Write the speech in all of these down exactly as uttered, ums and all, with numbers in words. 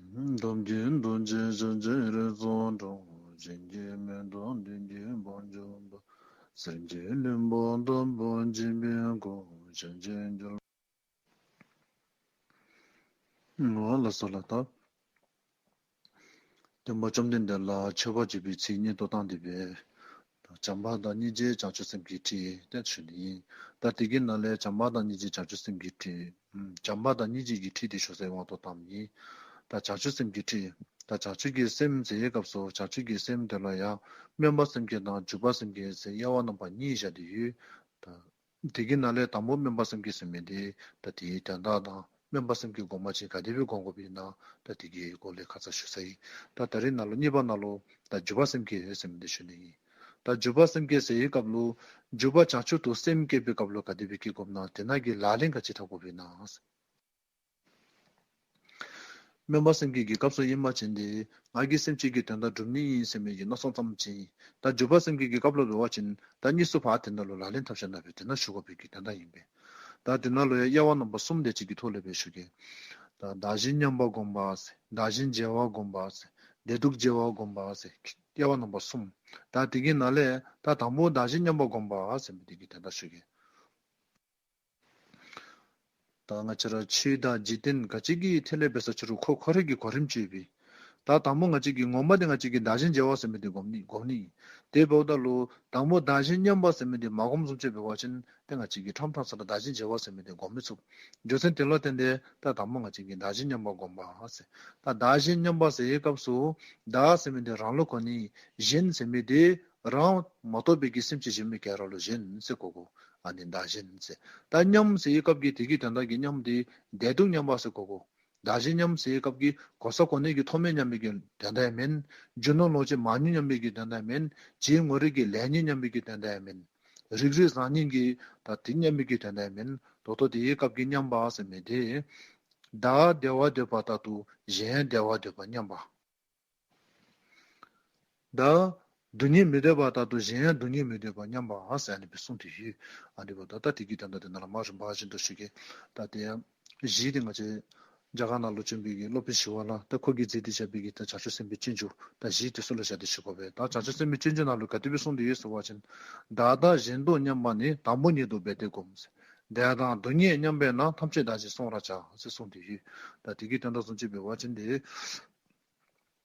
ཐབས་མཁས་ཐུགས་རྗེས་ཞིང་གཅེས་རིགས་སུ་འགྲོ། གཞན་གྱིས་མི་ཐུབ་བདུད་ཀྱི་དཔུང་འཇོམས་པ། སེམས་ཅན་བློན་པོ་ལྟ་བུར་བྱེད་པའི་སྐུ། ཞིང་གཤེགས་རྒྱལ། ལགས་སོ་ལགས། ད་སྟོན་པ་བཅོམ་ལྡན་འདས་ལ་མཆོད་པར་བརྗོད་པའི་ཚིག་སྙན་དུ་བཏང་སྟེ་སྦེ། ད་བྱམས་པ་དང་སྙིང་རྗེ་བྱང་ཆུབ་སེམས་ཀྱི་ཁྲིད་དེ་ཞུ་ནི་ཨིན། ད་དེ་གི་ནང་ལས་བྱམས་པ་དང་སྙིང་རྗེ་བྱང་ཆུབ་སེམས་ཀྱི་ཁྲིད། ཨམ་བྱམས་པ་དང་སྙིང་རྗེ་གི་ཁྲིད་དེ་ཞུ་སའི་དབང་དུ་བཏངམ་ཨིན། ད་བྱང་ཆུབ་སེམས་ཀྱི་ཁྲིད། ད་བྱང་ཆུབ་ཀྱི་སེམས་ཟེར་བའི་སྐབས་སུ་བྱང་ཆུབ་ཀྱི་སེམས་དེ་ལ་ཡང་སྨོན་པ་སེམས་བསྐྱེད་དང་འཇུག་པ་སེམས་བསྐྱེད་ཟེར་དབྱེ་བ་རྣམ་པ་གཉིས་བཞག་སྟེ་ཡོད། ད་དེ་གི་ནང་ལས་དང་པོ་སྨོན་པ་སེམས་བསྐྱེད་ཟེར་མི་དེ་ད་དེའི་དོན་དག་དང་སྨོན་པ་སེམས་བསྐྱེད་སྒོམ་པ་ཅིན་ག་དེ་སྦེ་སྒོམ་དགོཔ་ཨིན་ན་ད་དེ་གི་སྐོར་ལས་ཁ་ཙ་ཞུ་ཚར་ཡི། ད་ད་རེས་ནང་ལུ་གཉིས་པ་ནང་ལུ་ད་འཇུག་པ་སེམས་བསྐྱེད་ཟེར་མི་དེ་ཞུ་ནི་ཨིན། ད་འཇུག་པ་སེམས་བསྐྱེད་ཟེར་བའི་སྐབས་ལུ་འཇུག་པ་བྱང་ཆུབ་ཏུ་སེམས་བསྐྱེད་པའི་སྐབས་ལུ་ག་དེ་སྦེ་བསྐྱེད་དགོཔ་ཨིན་ན་དེ་ནང་གི་ལག་ལེན་ག་ཅི་འཐབ་དགོཔ་ཨིན་ན། སྨོན་པ་སེམས་བསྐྱེད་ཀྱི་སྐབས་སུ་ཨིན་པ་ཅིན་དེ་ང་གིས་སེམས་ཅན་གྱི་དོན་དག་སྒྲུབ་ནི་ཨིན་ཟེར་མི་གི་མནོ་བསམ་ཙམ་ཅིག་ཨིན། ད་འཇུག་པ་སེམས་བསྐྱེད་ཀྱི་སྐབས་ལུ་འབད་བ་ཅིན་ད་གཉིས་སུ་ཕར་དེ་ནང་ལུ་ལག་ལེན་འཐབ་ཞིནམ་ལས་དེ་ནང་ཞུགས་དགོ་པའི་གི་དོན་དག་ཨིན་པས། ད་དེ་ནང་ལུ་ཡང་དབྱེ་བ་རྣམ་པ་གསུམ་དེ་ཅིག་གི་ཐོག་ལས་སྦེ་ཞུ་གེ། ད་བདག་གཞན་མཉམ་པ་བསྒོམ་པ་ཟེར། བདག་གཞན་བརྗེ་བ་བསྒོམ་པ་ཟེར། བདེ་སྡུག་བརྗེ་བ་བསྒོམ་པ་ཟེར། དབྱེ་བ་རྣམ་པ་གསུམ། ད་དེ་གི་ནང་ལས་ད་དང་པོ་བདག་གཞན་མཉམ་པ་བསྒོམ་པ་ཟེར་མི་དེ་གི་དོན་དག་ཞུ་གེ། ད་ང་བཅས་ར་ཆོས་དང་འཇིག་རྟེན་ག་ཅི་གི་ཐད་ལས་འབད་ས་ཅི་རུང་ཁོ་ཁོ་རའི་གི་གོ་རིམ་ཅིག་ཡོད་པས། ད་དང་པོ་ང་བཅས་ཀྱི་ངོ་མ་དེ་ང་བཅས་ཀྱིས་བདག་གཞན་བརྗེ་བ་ཟེར་མི་དེ་སྒོམ་ནི་སྒོམ་ནི། དེ་འབདཝ་ད་ལུ་དང་པོ་བདག་གཞན་མཉམ་པ་ཟེར་མི་དེ་མ་སྒོམ་བཟུམ་ཅིག་འབད་བ་ཅིན་ཏེ་ང་བཅས་ཀྱིས་ཁྲམ་ཐང་ས་ལུ་བདག་གཞན་བརྗེ་བ་ཟེར་མི་དེ་སྒོམ་མི་ཚུགས། རྒྱུ་མཚན་དེ་ལུ་བརྟེན་ཏེ་ད་དང་པོ་ང་བཅས་ཀྱིས་བདག་གཞན་མཉམ་པ་སྒོམ་པ་ཟེར། ད་བདག་གཞན་མཉམ་པ་ཟེར་བའི་སྐབས་སུ་བདག་ཟེར་མི་དེ་རང་ལུ་གོ་ནི། གཞན་ཟེར་མི་དེ་རང་མ་གཏོགས་པའི་གི་སེམས་ཅན་གཞན་མི་ག་ར་ལུ་གཞན་ཟེར་གོ་དགོ། ཨ་ནི་བདག་གཞན་ཟེར། ད་མཉམ་ཟེར་བའི་སྐབས་ཀྱི་དེ་གི་དོན་དག་གི་མཉམ་དེ་བདེ་སྡུག་མཉམ་པ་ཟེར་གོ་དགོ། བདག་གཞན་མཉམ་ཟེར་བའི་སྐབས་ཀྱི་གོ་ས་གོ་གནས་ཀྱི་མཐོ་དམན་མཉམ་པའི་གི་དོན་དག་ཡང་མེན། རྒྱུ་ནོར་ལོངས་སྤྱོད་མང་ཉུང་མཉམ་པའི་གི་དོན་དག་ཡང་མེན། ཇེ་ངོ་རིས་ཀྱི་ལེགས་ཉེས་མཉམ་པའི་གི་དོན་དག་ཡང་མེན། རིགས་རུས་བཟང་ངན་གྱི་ད་དེ་མཉམ་པའི་གི་དོན་དག་ཡང་མེན། ད་ལྟོ་དེའི་སྐབས་ཀྱི་མཉམ་པ་ཟེར་མི་དེ། བདག་བདེ་བ་འདོད་པ་ལྟར་དུ་གཞན་ཡང་བདེ་བ་འདོད་པ་མཉམ་པ། བདག་སྡུག་བསྔལ་མི་འདོད་པ་ལྟར་དུ་གཞན་ཡང་སྡུག་བསྔལ་མི་འདོད་པ་མཉམ་པ་ཟེར་ཨ་ནི་སྦེ་གསུངས་ཏེ་ཡོད། ཨ་ནི་འབདཝ་ད་ད་དེ་གི་དོན་དག་དེ་ནང་ལུ་མ་རིམ་པ་བཞིན་དུ་ཞུ་གེ། ད་དེ་ཡང་བཞི་དེ་ང་བཅས་རྒྱ་གར་ནང་ལུ་བྱོན་པའི་གི་སློབ་དཔོན་ཞི་བ་ལྷ་ད་ཁོ་གིས་མཛད་དེ་བཞག་པའི་གི་ད་བྱང་ཆུབ་སེམས་དཔའི་སྤྱོད་འཇུག་ད་བཞི་དེ་ཚུ་ལུ་བཞག་སྟེ་ཞུ་དགོ་པས། ད་བྱང་ཆུབ་སེམས་དཔའི་སྤྱོད་འཇུག་ནང་ལུ་ག་དེ་སྦེ་གསུངས་ཏེ་ཡོད་ཟེར་བ་ཅིན། བདག་བདག་གཞན་སྡུག་མཉམ་པ་ནི། དང་པོ་ཉིད་དུ་འབད་དེ་བསྒོམ་ཟེར། བདེ་བ་དང་སྡུག་བསྔལ་མཉམ་པས་ན། ཐམས་ཅད་བདག་གཞན་བསྲུང་བར་བྱ་ཟེར་གསུངས་ཏེ་ཡོད། ད་དེ་གི་དོན་དག་བཟུམ་ཅིག་འབད་བ་ཅིན་དེ།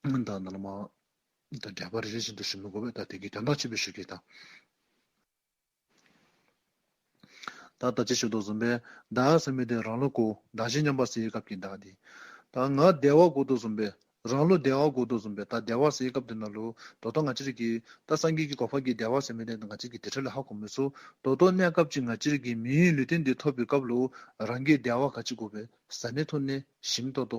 ད་ནཱ་ལས་མར་ད་འགྲེལ་པ་རེ་རེ་བཞིན་དུ་ཞུ་མི་དགོ་པས། ད་དེ་གི་དོན་དག་ཅིག་སྦེ་ཞུ་གེ་ད། ད་ད་ཅི་ཞུ་དོ་བཟུམ་སྦེ་བདག་ཟེར་མི་དེ་རང་ལུ་གོ། བདག་གཞན་མཉམ་པ་ཟེར་བའི་སྐབས་ཀྱི་བདག་དེ། ད་ང་བདེ་བ་དགོ་དོ་བཟུམ་སྦེ་རང་ལུ་བདེ་བ་དགོ་དོ་བཟུམ་སྦེ། ད་བདེ་བ་ཟེར་བའི་སྐབས་དེ་ནང་ལུ་ད་ལྟོ་ང་བཅས་ར་གི་ད་སངས་རྒྱས་ཀྱི་གོ་འཕང་གི་བདེ་བ་ཟེར་མི་དེ་ང་བཅས་ཀྱིས་དེ་འཕྲལ་ལས་ཧ་གོ་མི་ཚུགས། ད་ལྟོ་གནས་སྐབས་ཅིག་ང་བཅས་ར་གི་མིའི་ལུས་རྟེན་འདི་ཐོབ་པའི་སྐབས་ལུ་རང་གི་བདེ་བ་ག་ཅི་དགོ་པས། བཟའ་ནི་འཐུང་ནི་ཞིམ་ཏོག་ཏོ།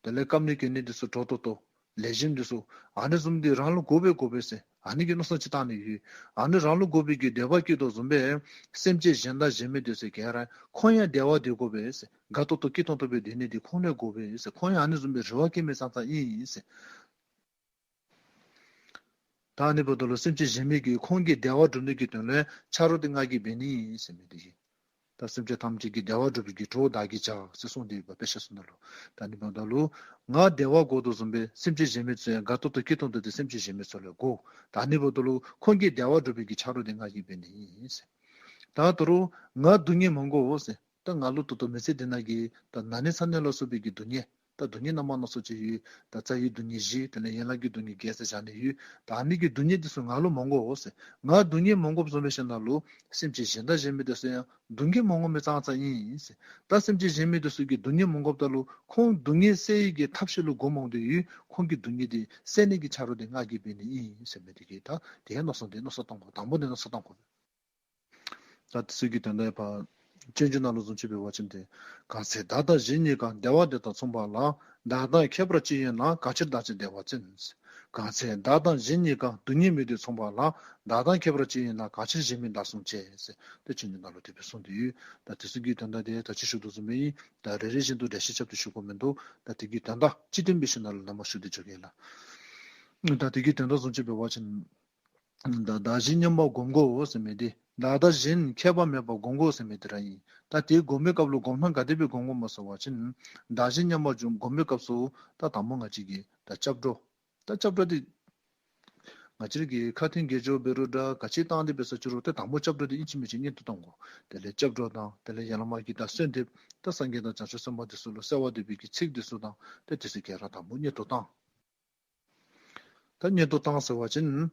དེ་ལས་སྐམ་ནི་གོན་ནི་འདི་ཚུ་དྲོ་ཏོག་ཏོ། ལེགས་ཤོམ་འདི་ཚུ། ཨ་ནི་བཟུམ་འདི་རང་ལུ་དགོ་པས་དགོ་པས་ཟེར་ཨ་ནི་གི་མནོ་བསམ་ཅིག་བཏང་ནི་ཡོད། ཨ་ནི་རང་ལུ་དགོ་པའི་གི་འདོད་པ་སྐྱེ་དོ་བཟུམ་སྦེ་སེམས་ཅན་གཞན་དང་གཞན་མི་འདི་ཚུ་ག་ར་ཁོང་ཡང་བདེ་བ་འདོད་དགོ་པས་ཟེར། དགའ་ཏོག་ཏོ་སྐྱིད་ཏོང་ཏོ་སྦེ་སྡོད་ནི་འདི་ཁོང་ལུ་དགོ་པས་ཟེར། ཁོང་ཡང་ཨ་ནི་བཟུམ་སྦེ་རེ་བ་བསྐྱེད་མི་ཙང་ཙང་ཨིན་ཟེར། ད་ཨ་ནི་འབདཝ་ད་ལུ་སེམས་ཅན་གཞན་མི་གི་ཁོང་གི་བདེ་བ་སྒྲུབ་ནི་གི་དོན་ལུ་ཆ་རོགས་དེ་ང་གིས་འབད་ནི་ཨིན་ཟེར་མི་དེ་གིས། ད་སེམས་ཅན་ཐམས་ཅད་ཀྱི་བདེ་བ་སྒྲུབ་པའི་གི་གྲོགས་བདག་གིས་བྱ་ཟེར་གསུངས་ཏེ་ཡོདཔ་དཔེ་ཆ་ཚུ་ནང་ལུ། ད་ཨ་ནི་འབདཝ་ད་ལུ་ང་བདེ་བ་དགོ་དོ་བཟུམ་སྦེ་སེམས་ཅན་གཞན་མི་ཚུ་ཡང་དགའ་ཏོག་ཏོ་སྐྱིད་ཏོང་ཏོ་དེ་སེམས་ཅན་གཞན་མི་ཚུ་ལུ་དགོ། ད་ཨ་ནི་འབདཝ་ད་ལུ་ཁོང་གི་བདེ་བ་སྒྲུབ་པའི་གི་ཆ་རོགས་དེ་ང་གིས་འབད་ནི་ཨིན་ཟེར། ད་ད་རུང་ང་སྡུག་བསྔལ་མི་དགོ་ཟེར། ད་ང་ལུ་ད་ལྟོ་མི་ཚེ་འདི་ནང་གི་ད་ན་ནི་ཚ་ནི་ལ་སོགས་པའི་གི་སྡུག་བསྔལ། ད་སྡུག་བསྔལ་རྣམ་པ་སྣ་ཚོགས་ཅིག་ཡོད། ད་རྩ་བའི་སྡུག་བསྔལ་བཞི་དེ་ལས་ཡན་ལག་གི་སྡུག་བསྔལ་བརྒྱད་ཟེར་བཞག་ནི་ཡོད། ད་ཨ་ནི་གི་སྡུག་བསྔལ་འདི་ཚུ་ང་ལུ་མི་དགོ་ཟེར། ང་སྡུག་བསྔལ་མི་དགོཔ་བཟུམ་སྦེ་ཞིནམ་ལས་སེམས་ཅན་གཞན་དང་གཞན་མི་འདི་ཚུ་ཡང་སྡུག་བསྔལ་མི་དགོ་མི་ཙང་ཙང་ཨིན་ཟེར། ད་སེམས་ཅན་གཞན་མི་འདི་ཚུ་གི་སྡུག་བསྔལ་མི་དགོཔ་ད་ལུ་ཁོང་སྡུག་བསྔལ་སེལ་ནི་གི་ཐབས་ཤེས་ལུ་སྒོམ་འོང་དོ་ཡོད། ཁོང་གི་སྡུག་བསྔལ་འདི་སེལ་ནི་གི་ཆ་རོགས་འདི་ང་གིས་འབད་ནི་ཨིན་ཟེར་མི་དེ་གིས་ད་དེ་མནོ་བསམ་དེ་མནོ་བསམ་བཏང་དགོ། དང་པོ་དེ་མནོ་བསམ་བཏང་དགོ། ད་དེ་ཚུ་གི་དོན་དག་ཕར་སྤྱོད་འཇུག་ནང་ལུ་བཟུམ་ཅིག་འབད་བ་ཅིན་ཏེ། གང་ཚེ་བདག་དང་གཞན་གཉིས་ཀ། བདེ་བ་དེ་དང་མཚུངས་པ་ལ། བདག་དང་ཁྱད་པར་ཅི་ཡིན་ན། གང་ཕྱིར་བདག་གཅིག་བདེ་བ་ཅན། གང་ཚེ་བདག་དང་གཞན་གཉིས་ཀ། སྡུག་བསྔལ་མི་འདོད་མཚུངས་པ་ལ། བདག་དང་ཁྱད་པར་ཅི་ཡིན་ན། གང་ཕྱིར་གཞན་མིན་བདག་བསྲུང་བྱེད། ཟེར་ཏེ་སྤྱོད་འཇུག་ནང་ལུ་དེ་སྦེ་གསུངས་ཏེ་ཡོད། ད་དེ་ཚུ་གི་དོན་དག་དེ་ད་ཅི་ཞུ་དོ་བཟུམ་སྦེ་ཨིན། ད་རེ་རེ་བཞིན་དུ་འགྲེལ་བཤད་རྐྱབ་སྟེ་ཞུ་དགོཔ་མིན་འདུག། ད་དེ་གི་དོན་དག་སྤྱི་དོན་སྦེ་ཞུ་ནི་ལུ་ནཱ་མར་ཞུ་སྟེ་འགྱོ་གེ་ལགས། ད་དེ་གི་དོན་དག་བཟུམ་ཅིག་འབད་བ་ཅིན། ད་བདག་གཞན་མཉམ་པ་སྒོམ་དགོ་ཟེར་མི་དེ། ལ་དྭགས་གཞན་ཁྱད་པར་མེད་པར་སྒོམ་དགོ་ཟེར་མི་དེ་ར་ཨིན། ད་དེ་སྒོམ་པའི་སྐབས་ལུ་སྒོམ་ཐངས་ག་དེ་སྦེ་སྒོམ་དགོཔ་སྨོ་ཟེར་བ་ཅིན་བདག་གཞན་མཉམ་པ་སྒོམ་པའི་སྐབས་སུ་ད་དང་པོ་ང་བཅས་ཀྱིས་ད་སྐྱབས་འགྲོ། ད་སྐྱབས་འགྲོ་དེ་ང་བཅས་ར་གི་ཁ་ཐུན་དགེ་སྦྱོར་འབད་རུང་འདྲ་ག་ཅི་བཏང་སྟེ་འབད་ས་ཅི་རུང་ད་དང་པོ་སྐྱབས་འགྲོ་དེ་ཨིན་ཅི་མིན་ཅི་སྔོན་དུ་བཏང་དགོ། དེ་ལས་སྐྱབས་འགྲོ་དང་དེ་ལས་ཡར་ལས་མར་གྱི་ད་གསོལ་འདེབས་ད་སངས་རྒྱས་དང་བྱང་ཆུབ་སེམས་དཔའ་དེ་ཚུ་ལུ་གསོལ་བ་འདེབས་པའི་གི་ཚིག་དེ་ཚུ་དང་ད་དེ་ཚུ་ག་ར་དང་པོ་སྔོན་དུ་བཏང་། ད་སྔོན་དུ་བཏང་ཟེར་བ་ཅིན་བྱང་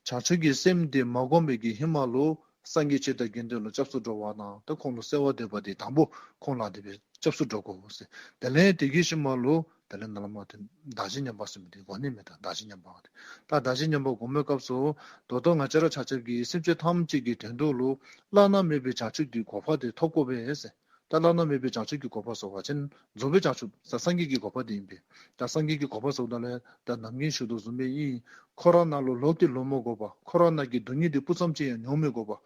ཆུབ་ཀྱི་སེམས་དེ་མ་བསྒོམས་པའི་གི་ཧེ་མ་ལུ་སངས་རྒྱས་ཆོས་དང་དགེ་འདུན་ལུ་སྐྱབས་སུ་འགྲོ་བ་དང་ད་ཁོང་ལུ་གསོལ་བ་འདེབས་པ་དེ་དང་པོ་ཁོང་ལུ་དེ་སྦེ་སྐྱབས་སུ་འགྲོ་དགོ་ཟེར། དེ་ལས་དེ་གི་ཤུལ་མ་ལུ་དེ་ལས་ནཱ་ལས་མར་དེ་བདག་གཞན་མཉམ་པ་ཟེར་མི་དེ་གོ་ནི་མས། ད་བདག་གཞན་མཉམ་པ་དེ་ད་བདག་གཞན་མཉམ་པ་སྒོམ་པའི་སྐབས་སུ་ད་ལྟོ་ང་བཅས་ར་ཆ་ཁྱབ་ཀྱིས་སེམས་ཅན་ཐམས་ཅད་ཀྱི་དོན་དུ་ལུ་བླ་ན་མེད་པའི་བྱང་ཆུབ་ཀྱི་གོ་འཕང་དེ་ཐོབ་དགོ་པས་ཟེར། ད་བླ་ན་མེད་པའི་བྱང་ཆུབ་ཀྱི་གོ་འཕང་ཟེར་བ་ཅིན་རྫོགས་པའི་བྱང་ཆུབ་ཟེར་སངས་རྒྱས་ཀྱི་གོ་འཕང་དེ་ཨིན་པས། ད་སངས་རྒྱས་ཀྱི་གོ་འཕང་ཟེརཝ་ད་ལུ་ད་ནམ་རྒྱུན་ཞུ་དོ་བཟུམ་སྦེ་ཨིན། འཁོར་བ་ནང་ལུ་ལོག་སྟེ་ལོག་མ་དགོ་པར་འཁོར་བ་ནང་གི་སྡུག་བསྔལ་དེ་སྤུ་ཙམ་ཅིག་ཡང་མྱོང་མི་དགོ་པར་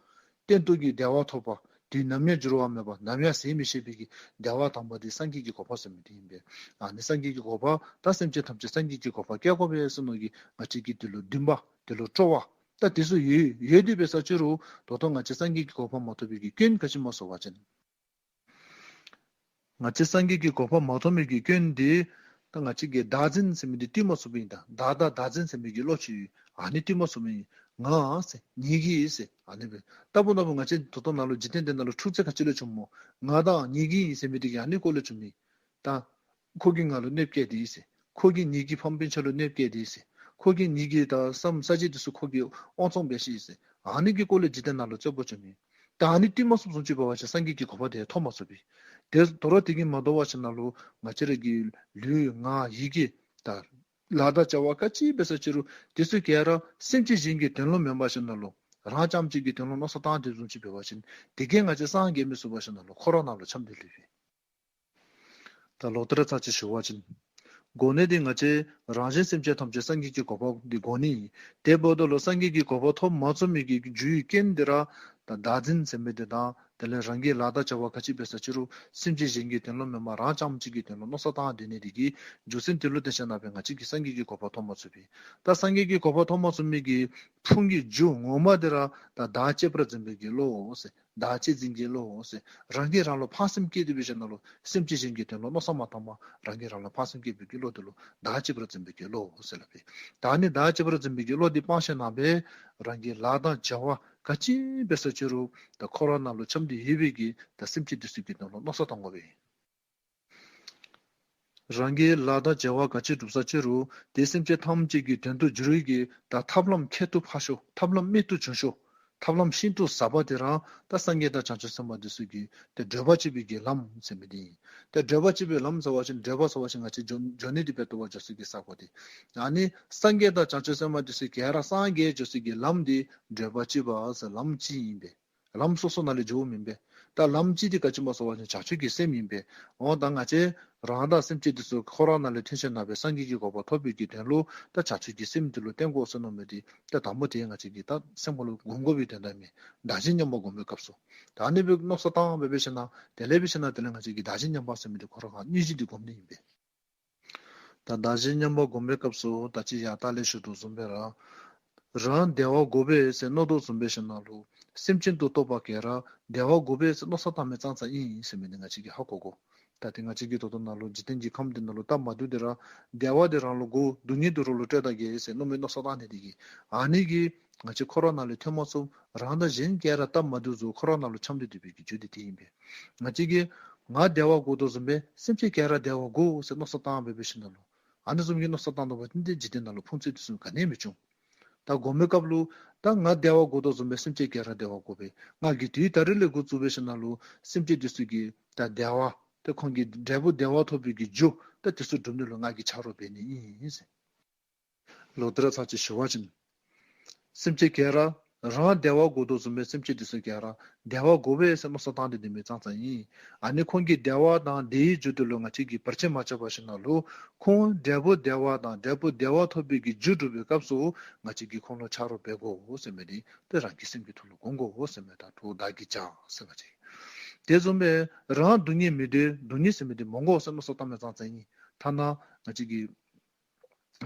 གཏན་དུ་གི་བདེ་བ་ཐོབ་པ་དེ་ནམ་ཡང་འགྱུར་བ་མེད་པ་ནམ་ཡང་ཟད་མི་ཤེས་པའི་གི་བདེ་བ་དམ་པ་དེ་སངས་རྒྱས་ཀྱི་གོ་འཕང་ཟེར་མི་དེ་ཨིན་པས། ཨ་ནི་སངས་རྒྱས་ཀྱི་གོ་འཕང་ད་སེམས་ཅན་ཐམས་ཅད་སངས་རྒྱས་ཀྱི་གོ་འཕང་བསྐྱལ་དགོ་པས་ཟེར་མནོ་གི་ང་བཅས་ཀྱི་དེ་ལུ་འདུན་པ་དེ་ལུ་སྤྲོ་བ་ད་དེ་ཚུ་ཡོད་ཡོད་དེ་འབད་ས་ཅི་རུང་ད་ལྟོ་ང་བཅས་སངས་རྒྱས་ཀྱི་གོ་འཕང་མ་ཐོབ་པའི་གི་སྐྱོན་ག་ཅི་སྨོ་ཟེར་བ་ཅིན་ང་བཅས་སངས་རྒྱས་ཀྱི་གོ་འཕང་མ་ཐོབ་མི་གི་སྐྱོན་དེ་ད་ང་བཅས་ཀྱིས་བདག་འཛིན་ཟེར་མི་དེ་བཏུལ་མ་ཚུགས་པས་ཨིན། ད་བདག་དང་བདག་འཛིན་ཟེར་མི་གི་བློ་ཅིག་ཡོད། ཨ་ནི་བཏུལ་མ་ཚུགས་པས་ཨིན། ང་ཟེར་ངེ་གི་ཟེར་ཨ་ནི་སྦེ་ལྟ་བུ་ལྟ་བུ་ང་བཅས་ད་ལྟོ་ནཱ་ལུ་འཇིག་རྟེན་འདི་ནང་ལུ་འཁྲུག་ཚད་ག་ཅི་ལས་བྱུངམ་སྨོ། ང་དང་ངེ་གི་ཨིན་ཟེར་མི་དེ་གིས་ཨ་ནི་སྐོར་ལས་བྱུངམ་ཨིན། ད་ཁོ་གིས་ང་ལུ་གནོདཔ་བཀལ་དེས་ཟེར། ཁོ་གིས་ངེ་གི་ཕམ་སྤུན་ཆ་ལུ་གནོདཔ་བཀལ་དེས་ཟེར། ཁོ་གིས་ངེ་གི་ད་བསམ་ས་ཅི་དེ་ཚུ་ཁོ་གིས་དབང་བཙོང་འབད་ཅི་ཟེར། ཨ་ནི་གི་སྐོར་ལས་འཇིག་རྟེན་ནང་ལུ་རྩོད་པ་བྱུངམ་ཨིན། ད་ཨ་ནི་བཏུལ་མ་ཚུགསཔ་བཟུམ་ཅིག་འབད་བ་ཅིན་སངས་རྒྱས་ཀྱི་གོ་འཕང་དེ་ཐོབ་མ་ཚུགས་པས། དེ་དོ་རུང་དེ་གིས་མ་དོ་བ་ཅིན་ནཱ་ལུ་ང་བཅས་ར་གི་ལུས་ངག་ཡིད་ཀྱི་ད་ལཱ་དང་བྱ་བ་ག་ཅི་འབད་ས་ཅི་རུང་དེ་ཚུ་ག་ར་སེམས་ཅན་གཞན་གྱི་དོན་ལུ་མེན་པར་ཞིནམ་ལས་རང་རྐྱངམ་གཅིག་གི་དོན་ལུ་མནོ་བསམ་བཏང་དེ་བཟུམ་ཅིག་འབད་བ་ཅིན་དེ་གིས་ང་བཅས་སངས་རྒྱས་མི་ཚུགས་པར་ཞིནམ་ལས་འཁོར་བ་ནང་ལུ་འཁྱམས་ཏེ་ལུས་པས། ད་ལོག་སྟེ་ར་ཚར་གཅིག་ཞུ་བ་ཅིན། གོ་གནས་དེ་ང་བཅས་རང་གཞན་སེམས་ཅན་ཐམས་ཅད་སངས་རྒྱས་ཀྱི་གོ་འཕང་དེ་དགོ་ནི་ཨིན། དེ་འབདཝ་ད་ལུ་སངས་རྒྱས་ཀྱི་གོ་འཕང་ཐོབ་མ་ཚུགས་མི་གི་རྒྱུ་ཡི་རྐྱེན་དེ་ར་ད་བདག་འཛིན་ཟེར་མི་དེ་དང་དེ་ལས་རང་གི་ལཱ་དང་བྱ་བ་ག་ཅི་འབད་ས་ཅི་རུང་སེམས་ཅན་གཞན་གྱི་དོན་ལུ་མེན་པར་རང་རྐྱངམ་གཅིག་གི་དོན་ལུ་མནོ་བསམ་བཏང་སྡོད་ནི་དེ་གི་རྒྱུ་མཚན་དེ་ལུ་བརྟེན་ཞིནམ་ལས་ང་བཅས་ཀྱིས་སངས་རྒྱས་ཀྱི་གོ་འཕང་ཐོབ་མ་ཚུགས་པས། ད་སངས་རྒྱས་ཀྱི་གོ་འཕང་ཐོབ་མ་ཚུགས་མི་གི་ཕུང་གི་རྒྱུ་ངོ་མ་དེ་ར་ད་བདག་གཅེས་པར་འཛིན་པའི་གི་བློ་ཟེར། བདག་གཅེས་འཛིན་གྱི་བློ་ཟེར། རང་གིས་རང་ལུ་ཕངས་སེམས་བསྐྱེད་དེ་འབད་ཞིནམ་ལས་སེམས་ཅན་གཞན་གྱི་དོན་ལུ་མནོ་བསམ་མ་བཏང་པར་རང་གིས་རང་ལུ་ཕངས་སེམས་བསྐྱེད་པའི་གི་བློ་དེ་ལུ་བདག་གཅེས་པར་འཛིན་པའི་གི་བློ་ཟེར་སླབ་པས། ད་ནི་བདག་གཅེས་པར་འཛིན་པའི་གི་བློ་དེ་སྤངས་ཞིནམ་ལས་རང་གི་ལཱ་དང་བྱ་བ་ག་ཅི་འབད་ས་ཅི་རུང་ད་འཁོར་བ་ནང་ལུ་འཁྱམས་ཏེ་ཡོད་པའི་གི་ད་སེམས་ཅན་དེ་ཚུ་གི་དོན་ལུ་མནོ་བསམ་བཏང་དགོ་པས། རང་གི་ལཱ་དང་བྱ་བ་ག་ཅི་སྒྲུབ་ས་ཅི་རུང་དེ་སེམས་ཅན་ཐམས་ཅད་ཀྱི་དོན་དུ་འགྱུར་བའི་གི་ད་ཐབས་ལམ་ཁྱད་དུ་འཕགས་ཤོས་ཐབས་ལམ་རྨད་དུ་བྱུང་ཤོས་ཐབས་ལམ་ཤིན་ཏུ་ཟབ་པ་དེ་ར་ད་སངས་རྒྱས་དང་བྱང་ཆུབ་སེམས་དཔའ་དེ་ཚུ་གི་ཏེ་བགྲོད་པ་གཅིག་པའི་གི་ལམ་ཟེར་མི་དེ་ཨིན། ཏེ་བགྲོད་པ་གཅིག་པའི་ལམ་ཟེར་བ་ཅིན་བགྲོད་པ་ཟེར་བ་ཅིན་ང་བཅས་འགྱོ་འགྱོ་ནི་དེ་འབད་དོ་བ་འགྱོ་སའི་གི་ས་གོ་དེ། ཨ་ནི་སངས་རྒྱས་དང་བྱང་ཆུབ་སེམས་དཔའ་དེ་ཚུ་ག་ར་སངས་རྒྱས་འགྱོ་སའི་གི་ལམ་དེ་བགྲོད་པ་གཅིག་པ་ཟེར་ལམ་གཅིག་ཨིན་པས། ལམ་སོ་སོ་ནང་ལས་འགྱོཝ་མེན་པས། ད་ལམ་གཅིག་དེ་ག་ཅི་སྨོ་ཟེར་བ་ཅིན་བྱང་ཆུབ་ཀྱི་སེམས་ཨིན་པས། འོ་ད་ང་བཅས་རང་དང་སེམས་ཅན་དེ་ཚུ་འཁོར་བ་ནང་ལས་ཐོན་ཞིནམ་ལས་སངས་རྒྱས་ཀྱི་གོ་འཕང་ཐོབ་པའི་གི་དོན་ལུ་ད་བྱང་ཆུབ་ཀྱི་སེམས་དེ་ལུ་བརྟེན་དགོ་ཟེར་མནོ་མི་དེ་ད་དང་པོ་དེ་ང་བཅས་ཀྱིས་ད་སེམས་ཁ་ལུ་སྒོམ་དགོ་པའི་དོན་དག་ཨིན། བདག་གཞན་མཉམ་པ་སྒོམ་པའི་སྐབས་སུ། ད་ཨ་ནི་སྦེ་མནོ་བསམ་བཏང་སྦེ་འབད་ཞིནམ་ལས་དེ་ལས་འབད་ཞིནམ་ལས་དེ་ལས་ང་བཅས་ཀྱིས་བདག་གཞན་མཉམ་པ་ཟེར་མི་དེ་ཁོ་ར་ག་ནི་བཞིན་དེ་སྒོམ་ནི་ཨིན་པས། ད་བདག་གཞན་མཉམ་པ་སྒོམ་པའི་སྐབས་སུ་ད་ཅི་ཡང་ད་ལས་ཞུ་དོ་བཟུམ་སྦེ་ར། རང་བདེ་བ་དགོ་པས་ཟེར་མནོ་དོ་བཟུམ་སྦེ་ཞིནམ་ལས་སེམས་ཅན་དུ་གཏོགས་པ་ག་ར་བདེ་བ་དགོ་པས་ཟེར་མནོ་བསམ་བཏང་མི་ཙང་ཙ་ཨིན་ཟེར་མི་དེ་ང་བཅས་ཀྱིས་ཧ་གོ་དགོ། ད་དེ་ང་བཅས་ཀྱིས་ད་ལྟོ་ནཱ་ལུ་འཇིག་རྟེན་གྱི་ཁམས་འདི་ནང་ལུ་སྟབས་མ་བདེཝ་དེ་ར་བདེ་བ་དེ་རང་ལུ་དགོ་སྡུག་བསྔལ་དེ་རོགས་ལུ་སྤྲོད་ད་གེ་ཟེར་མནོ་མི་མནོ་བསམ་བཏང་ནི་དེ་གིས་ཨ་ནི་གིས་ང་བཅས་འཁོར་བ་ནང་ལས་ཐོན་མ་ཚུགསཔ་རང་དང་གཞན་ག་ར་སྟབས་མ་བདེཝ་བཟོ་འཁོར་བ་ནང་ལུ་འཁྱམས་ཏེ་སྡོད་པའི་གི་རྒྱུ་དེ་དེ་ཨིན་པས། ང་བཅས་ཀྱིས་ང་བདེ་བ་དགོ་དོ་བཟུམ་སྦེ་སེམས་ཅན་ག་ར་བདེ་བ་དགོ་ཟེར་མནོ་བསམ་བཏང་སྦེ་འབད་ཞིནམ་ལས། ཨ་ནི་བཟུམ་གྱི་མནོ་བསམ་བཏང་དོ་བ་ཅིན་ཏེ་འཇིག་རྟེན་ནང་ལུ་ཕུང་ཚོད་དེ་ཚུ་ག་ནི་ཡང་མི་འབྱུང་། ད་སྒོམ་པའི་སྐབས་ལུ་ད་ང་བདེ་བ་དགོ་དོ་བཟུམ་སྦེ་སེམས་ཅན་ག་ར་བདེ་བ་དགོ་པས། ང་གིས་དུས་ད་རིས་ལས་འགོ་བཙུགས་སྦེ་ཞིནམ་ལས་སེམས་ཅན་དེ་ཚུ་གི་ད་བདེ་བ་ཏེ་ཁོང་གི་འབྲས་བུ་བདེ་བ་ཐོབ་པའི་གི་རྒྱུ་ད་དེ་ཚུ་སྒྲུབ་ནི་ལུ་ང་གིས་ཆ་རོགས་འབད་ནི་ཨིན་ཟེར། ལོག་སྟེ་ར་ཚར་གཅིག་ཞུ་བ་ཅིན། སེམས་ཅན་ག་ར་རང་བདེ་བ་དགོ་དོ་བཟུམ་སྦེ་སེམས་ཅན་དེ་ཚུ་ག་ར་བདེ་བ་དགོ་པས་ཟེར་མནོ་བསམ་བཏང་སྟེ་སྡོད་མི་ཙང་ཙ་ཨིན། ཨ་ནི་ཁོང་གི་བདེ་བ་དང་བདེ་བའི་རྒྱུ་དེ་ལུ་ང་བཅས་ཀྱིས་བར་ཆད་མ་རྐྱབ་པར་ཞིནམ་ལས་ཁོང་འབྲས་བུ་བདེ་བ་དང་འབྲས་བུ་བདེ་བ་ཐོབ་པའི་གི་རྒྱུ་སྒྲུབ་པའི་སྐབས་སུ་ང་བཅས་ཀྱིས་ཁོང་ལུ་ཆ་རོགས་འབད་དགོ་ཟེར་མི་དེ་ཏེ་རང་གི་སེམས་ཀྱི་ཐོག་ལུ་སྒོམ་དགོ་ཟེར་མི་དང་དུ་བདག་གིས་བྱ་ཟེར་ང་བཅས། དེ་བཟུམ་སྦེ་རང་སྡུག་བསྔལ་མི་འདོད་སྡུག་བསྔལ་ཟེར་མི་དེ་མི་དགོ་ཟེར་མནོ་བསམ་བཏང་མི་ཙང་ཙ་ཨིན། ཐ་ན་ང་བཅས་ཀྱི་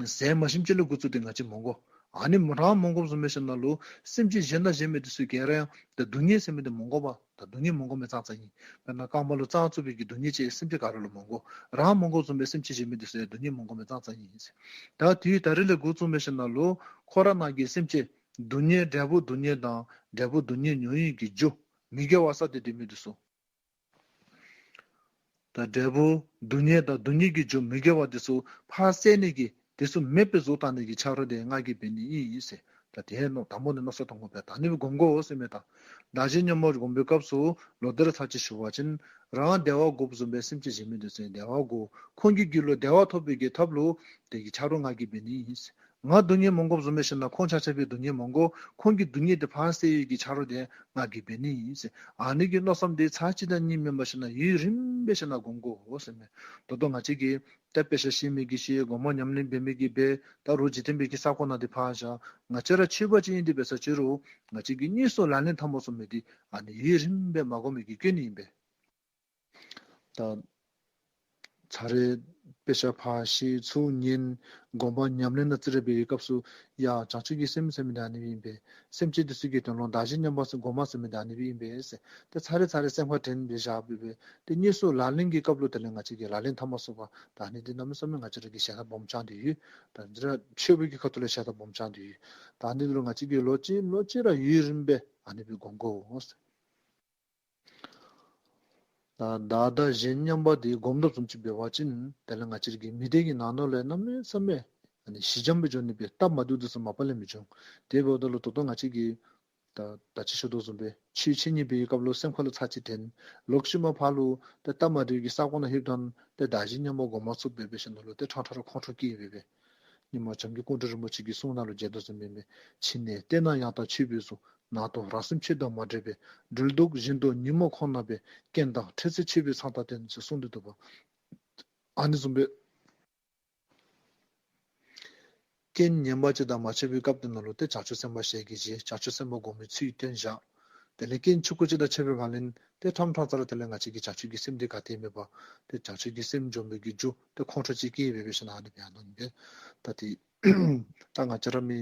ཟས་མ་ཞིམ་ཅིག་ལས་འགོ་བཙུགས་ཏེ་ང་བཅས་མི་དགོ། ཨ་ནི་རང་མ་དགོཔ་བཟུམ་སྦེ་ཞིནམ་ལས་སེམས་ཅན་གཞན་དང་གཞན་མི་འདི་ཚུ་ག་ར་ཡང་ཏེ་སྡུག་བསྔལ་ཟེར་མི་འདི་མ་དགོ་པར་ད་སྡུག་བསྔལ་མ་དགོ་མི་ཙང་ཙང་ཨིན། དཔེར་ན་རྐངམ་ལུ་རྩང་བཙུགས་པའི་གི་སྡུག་བསྔལ་ཅིག་སེམས་ཅན་ག་ར་ལུ་མ་དགོ། རང་མ་དགོཔ་བཟུམ་སྦེ་སེམས་ཅན་གཞན་མི་འདི་ཚུ་ཡང་སྡུག་བསྔལ་མ་དགོ་མི་ཙང་ཙང་ཨིན། ད་དེ་ད་རིས་ལས་འགོ་བཙུགས་སྦེ་ཞིནམ་ལས་འཁོར་བ་ནང་གི་སེམས་ཅན་སྡུག་བསྔལ་འབྲས་བུ་སྡུག་བསྔལ་དང་འབྲས་བུ་སྡུག་བསྔལ་མྱོང་ཡུལ་གྱི་རྒྱུ་མི་དགེ་བ་བསགས་ཏེ་སྡོད་མི་འདི་ཚུ། ད་འབྲས་བུ་སྡུག་བསྔལ་དང་སྡུག་བསྔལ་གྱི་རྒྱུ་མི་དགེ་བ་འདི་ཚུ་ཕར་བསལ་ནི་གི་འདི་ཚུ་མེདཔ་བཟོ་བཏང་ནི་གི་ཆ་རོགས་འདི་ང་གིས་འབད་ནི་ཨིན་ཟེར། ད་དེ་མནོ་དང་པོ་ནི་མནོ་བསམ་བཏང་དགོ་པས། ད་ཨ་ནི་སྦེ་སྒོམ་དགོ་ཟེར་མས། ད་བདག་གཞན་མཉམ་པ་སྒོམ་པའི་སྐབས་སུ་ལོག་སྟེ་ར་ཚར་གཅིག་ཞུ་བ་ཅིན་རང་བདེ་བ་དགོཔ་བཟུམ་སྦེ་སེམས་ཅན་གཞན་མི་འདི་ཚུ་བདེ་བ་དགོ། ཁོང་གི་རྒྱུད་ལུ་བདེ་བ་ཐོབ་པའི་གི་ཐབས་ལུ་དེ་གི་ཆ་རོགས་ང་གིས་འབད་ནི་ཨིན་ཟེར། ང་སྡུག་བསྔལ་མ་དགོཔ་བཟུམ་སྦེ་ཞིནམ་ལས་ཁོང་ཆ་ཁྱབ་སྦེ་སྡུག་བསྔལ་མ་དགོ། ཁོང་གི་སྡུག་བསྔལ་འདི་ཕར་བསལ་ཡི་གི་ཆ་རོགས་འདི་ང་གིས་འབད་ནི་ཨིན་ཟེར། ཨ་ནི་གི་མནོ་བསམ་འདི་ཚར་གཅིག་དང་གཉིས་མེན་པར་ཞིནམ་ལས་ཡུན་རིངམོ་སྦེ་ཞིནམ་ལས་སྒོམ་དགོ་ཟེར་མས། ད་ལྟོ་ང་བཅས་ཀྱིས་ད་དཔེ་ཆ་ཤེས་མི་གིས་ཤེས། སྒོམ་པ་ཉམས་ལེན་འབད་མི་གིས་འབད། ད་རོགས་འཇིག་རྟེན་པའི་གི་ས་གོ་ནང་འདི་ཕར་བཞག། ང་བཅས་ར་ཆོས་པ་ཅིག་ཨིན་དེ་འབད་ས་ཅི་རུང་ང་བཅས་ཀྱིས་དངོས་སུ་ལག་ལེན་འཐབ་མ་ཚུགས་མི་འདི་ཨ་ནི་ཡུན་རིངམོ་སྦེ་མ་སྒོམ་མི་གི་སྐྱོན་ཨིན་པས། ད་ཚར་རེ་དཔེ་ཆ་ཕར་ཤེས་ཚུར་ཉན། སྒོམ་པ་ཉམས་ལེན་ནང་བརྩི་ར་འབད་བའི་སྐབས་སུ་ཡ་བྱང་ཆུབ་ཀྱི་སེམས་ཟེར་མི་འདི་ཨ་ནི་སྦེ་ཨིན་པས། སེམས་ཅན་འདི་ཚུ་གི་དོན་ལུ་བདག་གཞན་མཉམ་པ་སྒོམ་ཟེར་མི་འདི་ཨ་ནི་སྦེ་ཨིན་པས་ཟེར། ཏེ་ཚར་རེ་ཚར་རེ་སེམས་ཁར་དྲན་སྦེ་བཞག་སྦེ་སྦེ་ཏེ་དངོས་སུ་ལག་ལེན་གྱི་སྐབས་ལུ་དེ་ལས་ང་བཅས་ཀྱིས་ལག་ལེན་འཐབ་མ་ཚུགས་པར་ད་ཨ་ནི་འདི་གནམ་མེད་ས་མེད་ང་བཅས་ར་གིས་ཞལ་ཏ་སྦོམ་བཅག་སྟེ་ཡོད། ད་འདི་ར་ཆོས་པའི་གི་ཁ་ཐུག་ལས་ཞལ་ཏ་སྦོམ་བཅག་སྟེ་ཡོད། ད་ཨ་ནི་འདི་ལུ་ང་བཅས་ཀྱིས་ལོག་ཅི་ལོག་ཅི་ར་ཡུན་རིངམོ་སྦེ་ཨ་ནི་སྦེ་སྒོམ་དགོ་ཟེར། ད་བདག་དང་གཞན་མཉམ་པ་འདི་སྒོམ་དོ་བཟུམ་ཅིག་འབད་བ་ཅིན་དེ་ལས་ང་བཅས་ཀྱི་མི་སྡེ་གི་ནང་ན་ལས་གནམ་མེད་ས་མེད་ཨ་ནི་ཞི་འཇམ་སྦེ་འགྱོ་ནི་སྦེ་སྟབས་མ་བདེཝ་འདི་ཚུ་མ་པ་ལས་མི་འབྱུང་། དེ་འབདཝ་ད་ལུ་ད་ལྟོ་ང་བཅས་ཀྱིས་ད་ད་ཅི་ཞུ་དོ་བཟུམ་སྦེ་ཆོས་འཆད་ཉན་པའི་སྐབས་ལུ་སེམས་ཁ་ལུ་ཚར་གཅིག་དྲན། ལོག་ཤུལ་མ་ཕར་ལུ་ཏེ་སྟབས་མ་བདེཝ་གི་ས་གོ་ནང་ལྷོདཔ་ད་ཏེ་བདག་གཞན་མཉམ་པ་སྒོམ་མ་ཚུགས་པར་སྦེ་ཞིནམ་ལས་ཏེ་ཕྲང་ཕྲང་ར་ཁོང་ཁྲོ་སྐྱེ་སྦེ་སྦེ། ཉིན་མ་བྱམས་མགོན་ཀཽཎ་གྲུབ་རིན་པོ་ཆེ་གི་གསུང་ནང་ལུ་མཇལ་དོ་བཟུམ་སྦེ་ཨིན་པས། ཕྱི་ནས་བལྟས་ན་ཡང་དག་ཆོས་པའི་གཟུགས། ནང་དུ་རང་སེམས་ཆོས་དང་མ་འདྲེས་པས། སྒྲོལ་གདུགས་བཞིན་དུ་ཉོན་མོངས་ཁོང་ན་སྦས། རྐྱེན་དང་འཕྲད་ཚེ་ཆོས་པའི་མཚང་དང་ལྡན། ཟེར་གསུངས་ཏེ་འདུག་པ། ཨ་ནི་བཟུམ་སྦེ་རྐྱེན་ངན་པ་ཅིག་དང་མ་ཕྱད་པའི་སྐབས་དེ་ནང་ལུ་ཏེ་བྱང་ཆུབ་སེམས་དཔའ་ཞལ་གྱིས་བཞེས། བྱང་ཆུབ་སེམས་དཔའ་སྒོམ་པའི་ཚུལ་སྟོན་བཞག། དེ་ལས་རྐྱེན་ཆོས་སྐུ་ཅིག་དང་ཕྱད་པའི་སྒང་ལས་ཏེ་ཕྲང་ཕྲང་ཙ་ར་དེ་ལས་ང་བཅས་ཀྱི་བྱང་ཆུབ་ཀྱི་སེམས་འདི་ག་ཏེ་མེད་པར་ཏེ་བྱང་ཆུབ་ཀྱི་སེམས་འཇོམས་པའི་གི་རྒྱུ་ཏེ་ཁོང་ཁྲོ་ཅིག་སྐྱེ་སྦེ་སྦེ་ཞིནམ་ལས་ཨ་ནི་སྦེ་ཨ་ནི་སྦེ། ད་ཏེ་ད་ང་བཅས་ར་མི་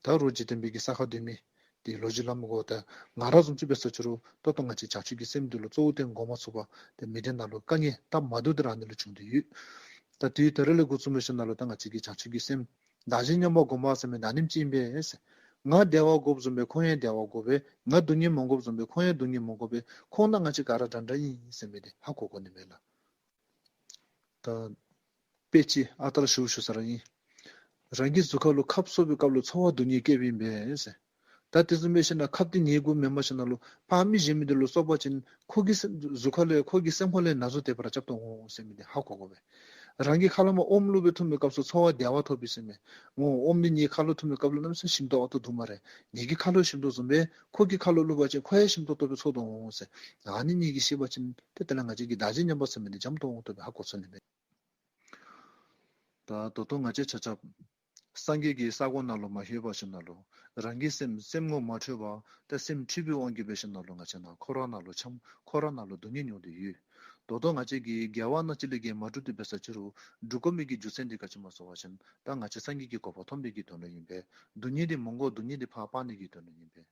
ད་རོགས་འཇིག་རྟེན་པའི་གི་ས་ཁར་སྡོད་མི་དེ་ལོ་རྒྱུས་སླབ་མི་དགོ། ད་ང་ར་བཟུམ་ཅིག་འབད་ས་ཅི་རུང་ད་ལྟོ་ང་བཅས་བྱང་ཆུབ་ཀྱི་སེམས་འདི་ལུ་གཙོ་བོ་བཏོན་སྒོམ་མ་ཚུགས་པར་ཏེ་མི་སྡེ་ནང་ལུ་དཀའ་ངལ་སྟབས་མ་བདེཝ་འདི་ར་ཨ་ནི་ལུ་བྱུང་སྟེ་ཡོད། ད་དེ་ད་རིས་ལས་འགོ་བཙུགས་སྦེ་ཞིནམ་ལས་ད་ང་བཅས་ཀྱི་བྱང་ཆུབ་ཀྱི་སེམས་བདག་གཞན་མཉམ་པ་སྒོམ་པ་ཟེར་མི་ད་ཨ་ནེམ་ཅིག་ཨིན་པས། ང་བདེ་བ་དགོཔ་བཟུམ་སྦེ་ཁོང་ཡང་བདེ་བ་དགོ་པས། ང་སྡུག་བསྔལ་མ་དགོཔ་བཟུམ་སྦེ་ཁོང་ཡང་སྡུག་བསྔལ་མ་དགོ་པས། ཁོང་དང་ང་བཅས་ག་ར་འདྲ་འདྲ་ཨིན་ཟེར་མི་འདི་ཧ་གོ་དགོ་ནི་མས་ལགས། ད་དཔེ་ཅིག་ཨ་རྟག་ར་ཞུ་ཞུ་ས་ར་ཨིན། རང་གི་གཟུགས་ཁ་ལུ་ཁབ་གསོ་བའི་སྐབས་ལུ་ཚོར་བ་སྡུག་བསྔལ་སྐྱེཝ་ཨིན་པས་ཟེར། ད་དེ་བཟུམ་སྦེ་ཞིནམ་ལས་ཁབ་འདི་ཉལ་དགོཔ་མེན་པར་ཞིནམ་ལས་ཕར་མི་གཞན་མི་འདི་ལུ་གསོ་བ་ཅིན་ཁོ་གི་སེམས་གཟུགས་ཁ་ལས་ཁོ་གི་སེམས་ཁ་ལས་ན་ཟུག་དེ་སྦེ་ར་རྐྱབ་དོ་འོང་ཟེར་མི་འདི་ཧ་གོ་དགོ་པས། རང་གི་ཁ་ལས་མར་ཨོམ་བླུགས་སྦེ་འཐུང་བའི་སྐབས་སུ་ཚོར་བ་བདེ་བ་ཐོབ་པས་ཟེར་མས། འོ་ཨོམ་འདི་ངེའི་ཁ་ལུ་འཐུང་བའི་སྐབས་ལུ་གནམ་མེད་ས་མེད་ཞིམ་ཏོག་ཏོ་འདུག་སྨ་རེ། ངེ་གི་ཁ་ལུ་ཞིམ་དོ་བཟུམ་སྦེ་ཁོ་གི་ཁ་ལུ་བླུགས་པ་ཅིན་ཁོ་ཡང་ཞིམ་ཏོག་ཏོ་སྦེ་ཚོར་དོ་འོང་ཟེར། ཨ་ནི་གཉིས་ཀྱིས་ཤེས་པ་ཅིན་ཏེ་དེ་ལས་ང་བཅས་ཀྱི་བདག་གཞན་མཉམ་པ་ཟེར་མི་འདི་འཇམ་ཏོང་ཏོ་སྦེ་ཧ་གོ་ཚུགས་ནི་མས། ད་ད་ལྟོ་ང་བཅས་ཆ་ཁྱབ་སངས་རྒྱས་ཀྱི་ས་གོ་ནང་ལུ་མ་ལྷོད་པར་ཞིནམ་ལས་རང་གི་སེམས་སེམས་ངོ་མ་འཕྲོད་པར་ཏེ་སེམས་འཁྲུལ་པའི་དབང་གིས་སྦེ་ཞིནམ་ལས་ང་བཅས་ནཱ་འཁོར་བ་ནང་ལུ་འཁྱམས། འཁོར་བ་ནང་ལུ་སྡུག་བསྔལ་མྱོང་སྟེ་ཡོད། ད་ལྟོ་ང་བཅས་ཀྱི་དགེ་བ་སྣ་གཅིག་ལས་བརྒལ་མ་གྲུབ་དེ་འབད་ས་ཅི་རུང་སྒྲུབ་དགོ་མི་གི་རྒྱུ་མཚན་འདི་ག་ཅི་སྨོ་ཟེར་བ་ཅིན་ད་ང་བཅས་སངས་རྒྱས་ཀྱི་གོ་འཕང་ཐོབ་པའི་གི་དོན་ལུ་ཨིན་པས། སྡུག་བསྔལ་འདི་མ་དགོ། སྡུག་བསྔལ་འདི་ཕར་སྤང་ནི་གི་དོན་ལུ་ཨིན་པས།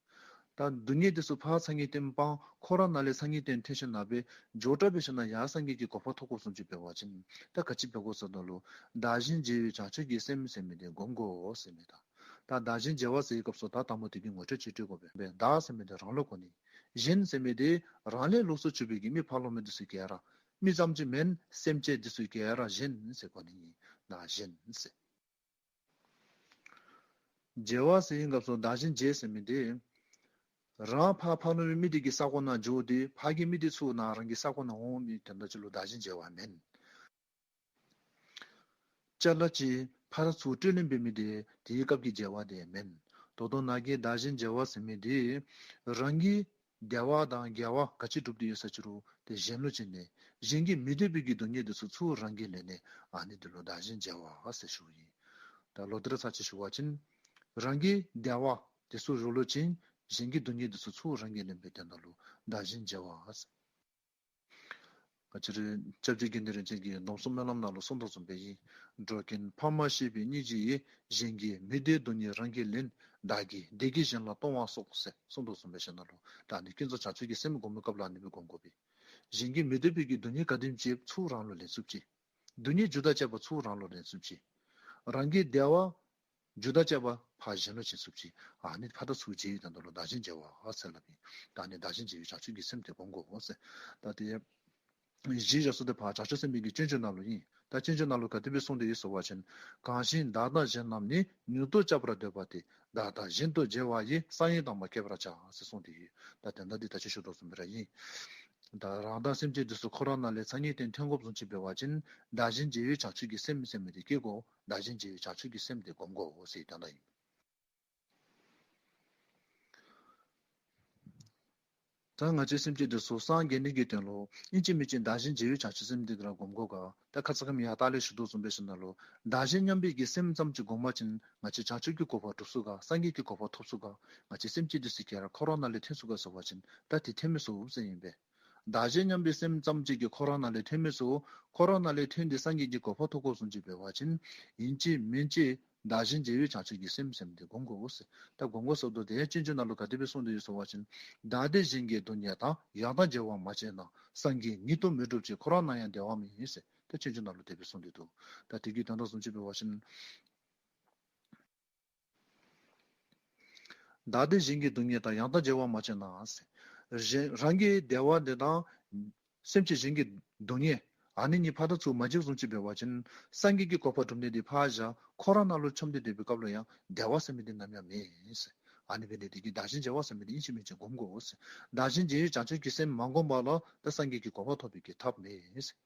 ད་སྡུག་བསྔལ་འདི་ཚུ་ཕར་ཚང་གི་སྟེང་སྤང་། འཁོར་བ་ནང་ལས་ཚང་གི་སྟེང་ཐོན་ཞིནམ་ལས་འགྱོ་དྲགས་སྦེ་ཞིནམ་ལས་ཡར་སངས་རྒྱས་ཀྱི་གོ་འཕང་ཐོབ་དགོཔ་བཟུམ་ཅིག་འབད་བ་ཅིན་ད་ག་ཅི་འབད་དགོ་ཟེར་ན་ལུ་བདག་གཞན་བརྗེ་བའི་བྱང་ཆུབ་ཀྱི་སེམས་ཟེར་མི་འདི་སྒོམ་དགོ་ཟེར་མས། ད་ད་བདག་གཞན་བརྗེ་བ་ཟེར་བའི་སྐབས་སུ་ད་དང་པོ་དེ་གི་ངོ་སྤྲོད་ཅིག་སྤྲོད་དགོ་པས། བདག་ཟེར་མི་འདི་རང་ལུ་གོ་ནི། གཞན་ཟེར་མི་འདི་རང་ལས་ལོགས་སུ་གྱུར་པའི་གི་མི་ཕ་རོལ་མི་འདི་ཚུ་ག་ར། མི་ཙམ་ཅིག་མེན། སེམས་ཅན་འདི་ཚུ་ག་ར་གཞན་ཟེར་གོ་ནི་ཨིན། བདག་གཞན་ཟེར། བརྗེ་བ་ཟེར་བའི་སྐབས་སུ་བདག་གཞན་བརྗེ་ཟེར་མི་འདི་རང་ཕར་ཕ་རོལ་མི་འདི་གི་ས་གོ་ནང་འགྱོ་སྟེ་ཕར་གྱི་མི་འདི་ཚུར་ནཱ་རང་གི་ས་གོ་ནང་འོང་མི་དོན་དག་ཅིག་ལུ་བདག་གཞན་བརྗེ་བ་མེན། ཅ་ལ་ཅིག་ཕར་ཚུར་སྤྲོད་ལེན་འབད་མི་འདི་དེའི་སྐབས་ཀྱི་བརྗེ་བ་དེ་མེན། ད་ལྟོ་ནཱ་གི་བདག་གཞན་བརྗེ་བ་ཟེར་མི་འདི་རང་གིས་བདེ་བ་དང་དགེ་བ་ག་ཅི་སྒྲུབ་སྟེ་ཡོད་ས་ཅི་རུང་དེ་གཞན་ལུ་བྱིན་ནི། གཞན་གྱིས་མི་འདོད་པའི་གི་སྡུག་བསྔལ་འདི་ཚུ་ཚུར་རང་གིས་ལེན་ནི། ཨ་ནི་འདི་ལུ་བདག་གཞན་བརྗེ་བ་ཟེར་ཞུཝ་ཨིན། ད་ལོག་སྟེ་ར་ཚར་གཅིག་ཞུ་བ་ཅིན་རང་གི་བདེ་བ་དེ་ཚུ་རོགས་ལུ་བྱིན། གཞན་གྱི་སྡུག་བསྔལ་འདི་ཚུ་ཚུར་རང་གིས་ལེན་པའི་དོན་དག་ལུ་བདག་གཞན་བརྗེ་བ་ཟེར། ང་བཅས་ར་སྐྱབས་རྗེ་དགེ་འདུན་རིན་ཆེན་གྱིས་སྡོམ་གསུམ་སྨོན་ལམ་ནང་ལུ་གསུངས་དོ་བཟུམ་སྦེ་ཨིན། འགྲོ་ཀུན་ཕ་མ་ཤེས་པའི་སྙིང་རྗེ་ཡིས། གཞན་གྱིས་མི་འདོད་སྡུག་བསྔལ་རང་གིས་ལེན། བདག་གིས་བདེ་སྐྱིད་གཞན་ལ་གཏོང་བ་སོགས་ཟེར་གསུངས་དོ་བཟུམ་སྦེ་ཞིནམ་ལས། ད་ཨ་ནི་ཀུན་རྫོབ་བྱང་ཆུབ་ཀྱི་སེམས་སྒོམ་པའི་སྐབས་ལུ་ཨ་ནི་སྦེ་སྒོམ་དགོ་པས། གཞན་གྱིས་མི་འདོད་པའི་གི་སྡུག་བསྔལ་ག་དེམ་ཅིག་ཚུར་རང་ལུ་ལེན་ཚུགསཔ་ཅིག། སྡུག་བསྔལ་རྒྱུ་དང་བཅས་པ་ཚུར་རང་ལུ་ལེན་ཚུགསཔ་ཅིག། རང་གི་བདེ་བ་རྒྱུ་དང་བཅས་པ་ཕར་གཞན་ལུ་བྱིན་ཚུགསཔ་ཅིག། ཨ་ནི་ཕར་དང་ཚུར་བྱེད་ཡུལ་དོན་དག་ལུ་བདག་གཞན་བརྗེ་བ་ཟེར་སླབ་ཨིན། ད་ཨ་ནི་བདག་གཞན་བརྗེ་བའི་བྱང་ཆུབ་ཀྱི་སེམས་དེ་སྒོམ་དགོ་ཟེར། ད་དེ་གཞི་བཞག་ས་དེ་ཕར་བྱང་ཆུབ་སེམས་དཔའི་གི་སྤྱོད་འཇུག་ནང་ལུ་ཨིན། ད་སྤྱོད་འཇུག་ནང་ལུ་ག་དེ་སྦེ་གསུངས་ཏེ་ཡོད་ཟེར་བ་ཅིན། གང་ཞིག་བདག་དང་གཞན་རྣམས་ནི། མྱུར་དུ་བསྐྱབ་པར་འདོད་པ་དེས། བདག་དང་གཞན་དུ་བརྗེ་བ་ཡིས། གསང་བའི་དམ་པ་བསྐྱེད་པར་བྱ་ཟེར་གསུངས་ཏེ་ཡོད། ད་དོན་དག་འདི་ད་ཅི་ཞུ་དོ་བཟུམ་སྦེ་ར་ཨིན། ད་རང་དང་སེམས་ཅན་འདི་ཚུ་འཁོར་བ་ནང་ལས་མཚན་ཉིད་བརྟེན་ཐོན་དགོཔ་བཟུམ་ཅིག་འབད་བ་ཅིན། བདག་གཞན་བརྗེ་བའི་བྱང་ཆུབ་ཀྱི་སེམས་ཟེར་མི་དེ་བསྐྱེད་དགོ། བདག་གཞན་བརྗེ་བའི་བྱང་ཆུབ་ཀྱི་སེམས་དེ་སྒོམ་དགོ་ཟེར་དོན་དག་ཨིན། ད་ང་བཅས་སེམས་ཅན་འདི་ཚུ་སངས་རྒྱས་ནི་གི་དོན་ལུ་ཨིན་ཅི་མིན་ཅི་བདག་གཞན་བརྗེ་བའི་བྱང་ཆུབ་སེམས་འདི་ག་ར་སྒོམ་དགོ་ག། ད་ཁ་ཙ་ཁ་ཉིནམ་ཡར་ལྟག་ལས་ཞུ་དོ་བཟུམ་སྦེ་ཞིནམ་ལས། བདག་གཞན་མཉམ་པའི་གི་སེམས་ཙམ་ཅིག་སྒོམ་པ་ཅིན་ང་བཅས་བྱང་ཆུབ་ཀྱི་གོ་འཕང་སྒྲུབ་ཚུགས་ག། སངས་རྒྱས་ཀྱི་གོ་འཕང་ཐོབ་ཚུགས་ག། ང་བཅས་སེམས་ཅན་འདི་ཚུ་ག་ར་འཁོར་བ་ནང་ལས་ཐོན་ཚུགས་ག་ཟེར་བ་ཅིན། ད་དེ་ཐོན་མི་ཚུགས་ཟེར་ཨིན་པས། བདག་གཞན་མཉམ་པའི་སེམས་ཙམ་ཅིག་གིས་འཁོར་བ་ནང་ལས་ཐོན་མི་ཚུགས། འཁོར་བ་ནང་ལས་ཐོན་ཏེ་སངས་རྒྱས་ཀྱི་གོ་འཕང་ཐོབ་དགོཔ་བཟུམ་ཅིག་འབད་བ་ཅིན། ཨིན་ཅི་མིན་ཅི་བདག་གཞན་བརྗེ་བའི་བྱང་ཆུབ་ཀྱི་སེམས་ཟེར་མི་དེ་སྒོམ་དགོ་ཟེར། ད་སྒོམ་དགོ་ཟེརཝ་ད་དེ་སྤྱོད་འཇུག་ནང་ལུ་ག་དེ་སྦེ་གསུངས་ཏེ་ཡོད་ཟེར་བ་ཅིན། བདག་བདེ་གཞན་གྱི་སྡུག་བསྔལ་དང་། ཡང་དག་བརྗེ་བར་མ་བྱས་ན། སངས་རྒྱས་ཉིད་དུ་མི་འགྲུབ་ཅིང་། འཁོར་བ་ན་ཡང་བདེ་བ་མེད་ཟེར། ད་སྤྱོད་འཇུག་ནང་ལུ་དེ་སྦེ་གསུངས་ཏེ་འདུག། ད་དེ་གི་དོན་དག་བཟུམ་ཅིག་འབད་བ་ཅིན། བདག་བདེ་གཞན་གྱི་སྡུག་བསྔལ་དང་། ཡང་དག་བརྗེ་བར་མ་བྱས་ན་ཟེར། གཞན་རང་གི་བདེ་བ་འདི་དང་སེམས་ཅན་གཞན་གྱི་སྡུག་བསྔལ། ཨ་ནི་གཉིས་ཕར་དང་ཚུར་མ་བརྗེཝ་བཟུམ་ཅིག་འབད་བ་ཅིན། སངས་རྒྱས་ཀྱི་གོ་འཕང་སྒྲུབ་ནི་འདི་ཕར་བཞག། འཁོར་བ་ནང་ལུ་འཁྱམས་ཏེ་སྡོད་པའི་སྐབས་ལུ་ཡང་བདེ་བ་ཟེར་མི་འདི་ནམ་ཡང་མེད་ཟེར། ཨ་ནི་འབད་ནི་འདི་གིས་བདག་གཞན་བརྗེ་བ་ཟེར་མི་འདི་ཨིན་ཅི་མིན་ཅི་སྒོམ་དགོ་ཟེར། བདག་གཞན་བརྗེ་བའི་བྱང་ཆུབ་ཀྱི་སེམས་མ་སྒོམ་པ་ལུ་ད་སངས་རྒྱས་ཀྱི་གོ་འཕང་ཐོབ་པའི་གི་ཐབས་མེད་ཟེར།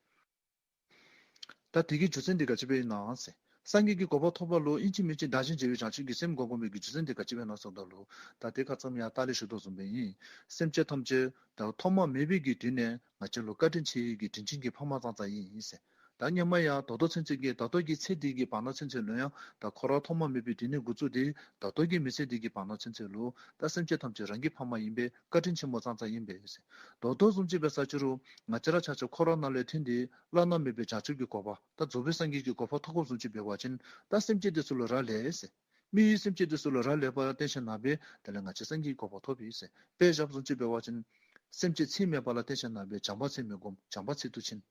ད་དེ་གི་རྒྱུ་མཚན་འདི་ག་ཅི་སྦེ་ཨིན་ན་ཟེར། སངས་རྒྱས་ཀྱི་གོ་འཕང་ཐོབ་པ་ལུ་ཨིན་ཅི་མིན་ཅི་བདག་གཞན་བརྗེ་བའི་བྱང་ཆུབ་ཀྱི་སེམས་སྒོམ་དགོ་མི་གི་རྒྱུ་མཚན་འདི་ག་ཅི་སྦེ་ཨིན་ན་ཟེརཝ་ད་ལུ། ད་དེ་ཁ་ཙ་ཡར་ལྟག་ལས་ཞུ་དོ་བཟུམ་སྦེ་ཨིན། སེམས་ཅན་ཐམས་ཅད་ད་ཐོག་མ་མེད་པའི་གི་དུས་ནས་ང་བཅས་ལུ་བཀའ་དྲིན་ཆེ་བའི་གི་དྲིན་ཅན་གྱི་ཕ་མ་ཙང་ཙང་ཨིན་ཟེར། ད་སྔོན་མ་ཡང་ད་ལྟོ་ཚུན་ཚོད་ཀྱི་ད་ལྟོ་གི་ཚེ་འདི་གི་བར་ན་ཚུན་ཚོད་ལུ་ཡང་ད་འཁོར་བ་ཐོག་མ་མེད་པའི་དུས་ནས་འགོ་བཙུགས་ཏེ་ད་ལྟོ་གི་མི་ཚེ་འདི་གི་བར་ན་ཚུན་ཚོད་ལུ་ད་སེམས་ཅན་ཐམས་ཅད་རང་གི་ཕ་མ་ཨིན་པས། བཀའ་དྲིན་ཆེན་པོ་ཙང་ཙང་ཨིན་པས་ཟེར། ད་ལྟོ་བཟུམ་ཅིག་འབད་ས་ཅི་རུང་ང་བཅས་ར་ཆ་ཁྱབ་འཁོར་བ་ནང་ལས་ཐོན་ཏེ་བླ་ན་མེད་པའི་བྱང་ཆུབ་ཀྱི་གོ་འཕང་ད་རྫོགས་པའི་སངས་རྒྱས་ཀྱི་གོ་འཕང་ཐོབ་དགོཔ་བཟུམ་ཅིག་འབད་བ་ཅིན། ད་སེམས་ཅན་འདི་ཚུ་ལུ་རག་ལས་ཟེར། མི་ཡུལ་སེམས་ཅན་འདི་ཚུ་ལུ་རག་ལས་པ་ལ་བརྟེན་ཞིནམ་ལས་དེ་ལས་ང་བཅས་སངས་རྒྱས་ཀྱི་གོ་འཕང་ཐོབ་པས་ཟེར། དཔེ་བཞགཔ་བཟུམ་ཅིག་འབད་བ་ཅིན། སེམས་ཅན་ཚད་མེད་པ་ལ་བརྟེན་ཞིནམ་ལས་བྱམས་པ་ཚད་མས་བསྒོམ། བྱམས་པ་ཚད་དུ་ཕྱིན།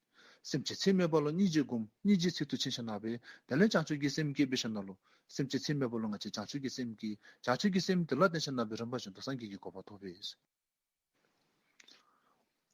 སེམས་ཅན་ཚད་མེད་པ་ལ་སྙིང་རྗེས་བསྒོམ། སྙིང་རྗེ་ཚད་དུ་ཕྱིན་ཞིནམ་ལས་དེ་ལས་བྱང་ཆུབ་ཀྱི་སེམས་སྐྱེས་པའི་ཞིནམ་ལས། སེམས་ཅན་ཚད་མེད་པ་ལ་ང་བཅས་བྱང་ཆུབ་ཀྱི་སེམས་སྐྱེ། བྱང་ཆུབ་ཀྱི་སེམས་དེ་ལ་བརྟེན་ཞིནམ་ལས་རིམ་པ་བཞིན་དུ་སངས་རྒྱས་ཀྱི་གོ་འཕང་ཐོབ་པས་ཟེར།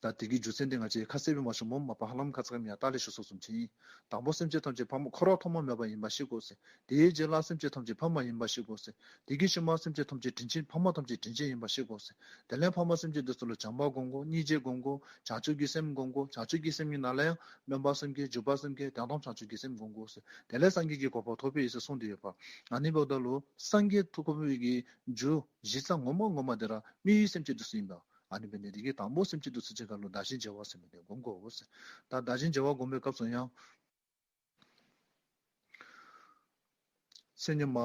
ད་དེ་གི་རྒྱུ་མཚན་འདི་ང་བཅས་ཁ་གསལ་སྦེ་མ་ཞུཝ་མེན། མ་པ་ཧ་ལམ་ཁ་ཙ་ཁ་ཉིནམ་ཡར་ལྟག་ལས་ཞུ་སོང་བཟུམ་ཅིག་ཨིན། དང་པོ་སེམས་ཅན་ཐམས་ཅད་ཕ་མ་འཁོར་བ་ཐོག་མ་མེད་པ་ཨིན་པ་ཤེས་དགོ་ཟེར། དེའི་རྗེས་ལ་སེམས་ཅན་ཐམས་ཅད་ཕ་མ་ཨིན་པ་ཤེས་དགོ་ཟེར། དེ་གི་ཤུལ་མ་སེམས་ཅན་ཐམས་ཅད་དྲིན་ཅན་ཕ་མ་ཐམས་ཅད་དྲིན་ཅན་ཨིན་པ་ཤེས་དགོ་ཟེར། དེ་ལས་ཕ་མ་སེམས་ཅན་འདི་ཚུ་ལུ་བྱམས་པ་སྒོམ་དགོ། སྙིང་རྗེ་སྒོམ་དགོ། བྱང་ཆུབ་ཀྱི་སེམས་སྒོམ་དགོ། བྱང་ཆུབ་ཀྱི་སེམས་ཀྱི་ནང་ལས་ཡང་སྨོན་པ་སེམས་བསྐྱེད། འཇུག་པ་སེམས་བསྐྱེད། དོན་དམ་བྱང་ཆུབ་ཀྱི་སེམས་སྒོམ་དགོ་ཟེར། དེ་ལས་སངས་རྒྱས་ཀྱི་གོ་འཕང་ཐོབ་པས་ཟེར་གསུངས་ཏེ་ཡོདཔ། ཨ་ནི་འབདཝ་ད་ལུ་སངས་རྒྱས་ཐོབ་དགོ་པའི་གི་རྒྱུ་གཞི་རྩ་ངོ་མ་ངོ་མ་འདི་ར་མི་ཡུལ་སེམས་ཅན་འདི་ཚུ་ཨིན་པས། ཨ་ནི་འབད་ནི་འདི་གིས་དང་པོ་སེམས་ཅན་འདི་ཚུ་གཅིག་ཁར་ལུ་བདག་གཞན་བརྗེ་བ་ཟེར་མི་འདི་སྒོམ་དགོ་ཟེར། ད་བདག་གཞན་བརྗེ་བ་སྒོམ་པའི་སྐབས་སུ་ཡང་ཚེ་སྔོན་མ་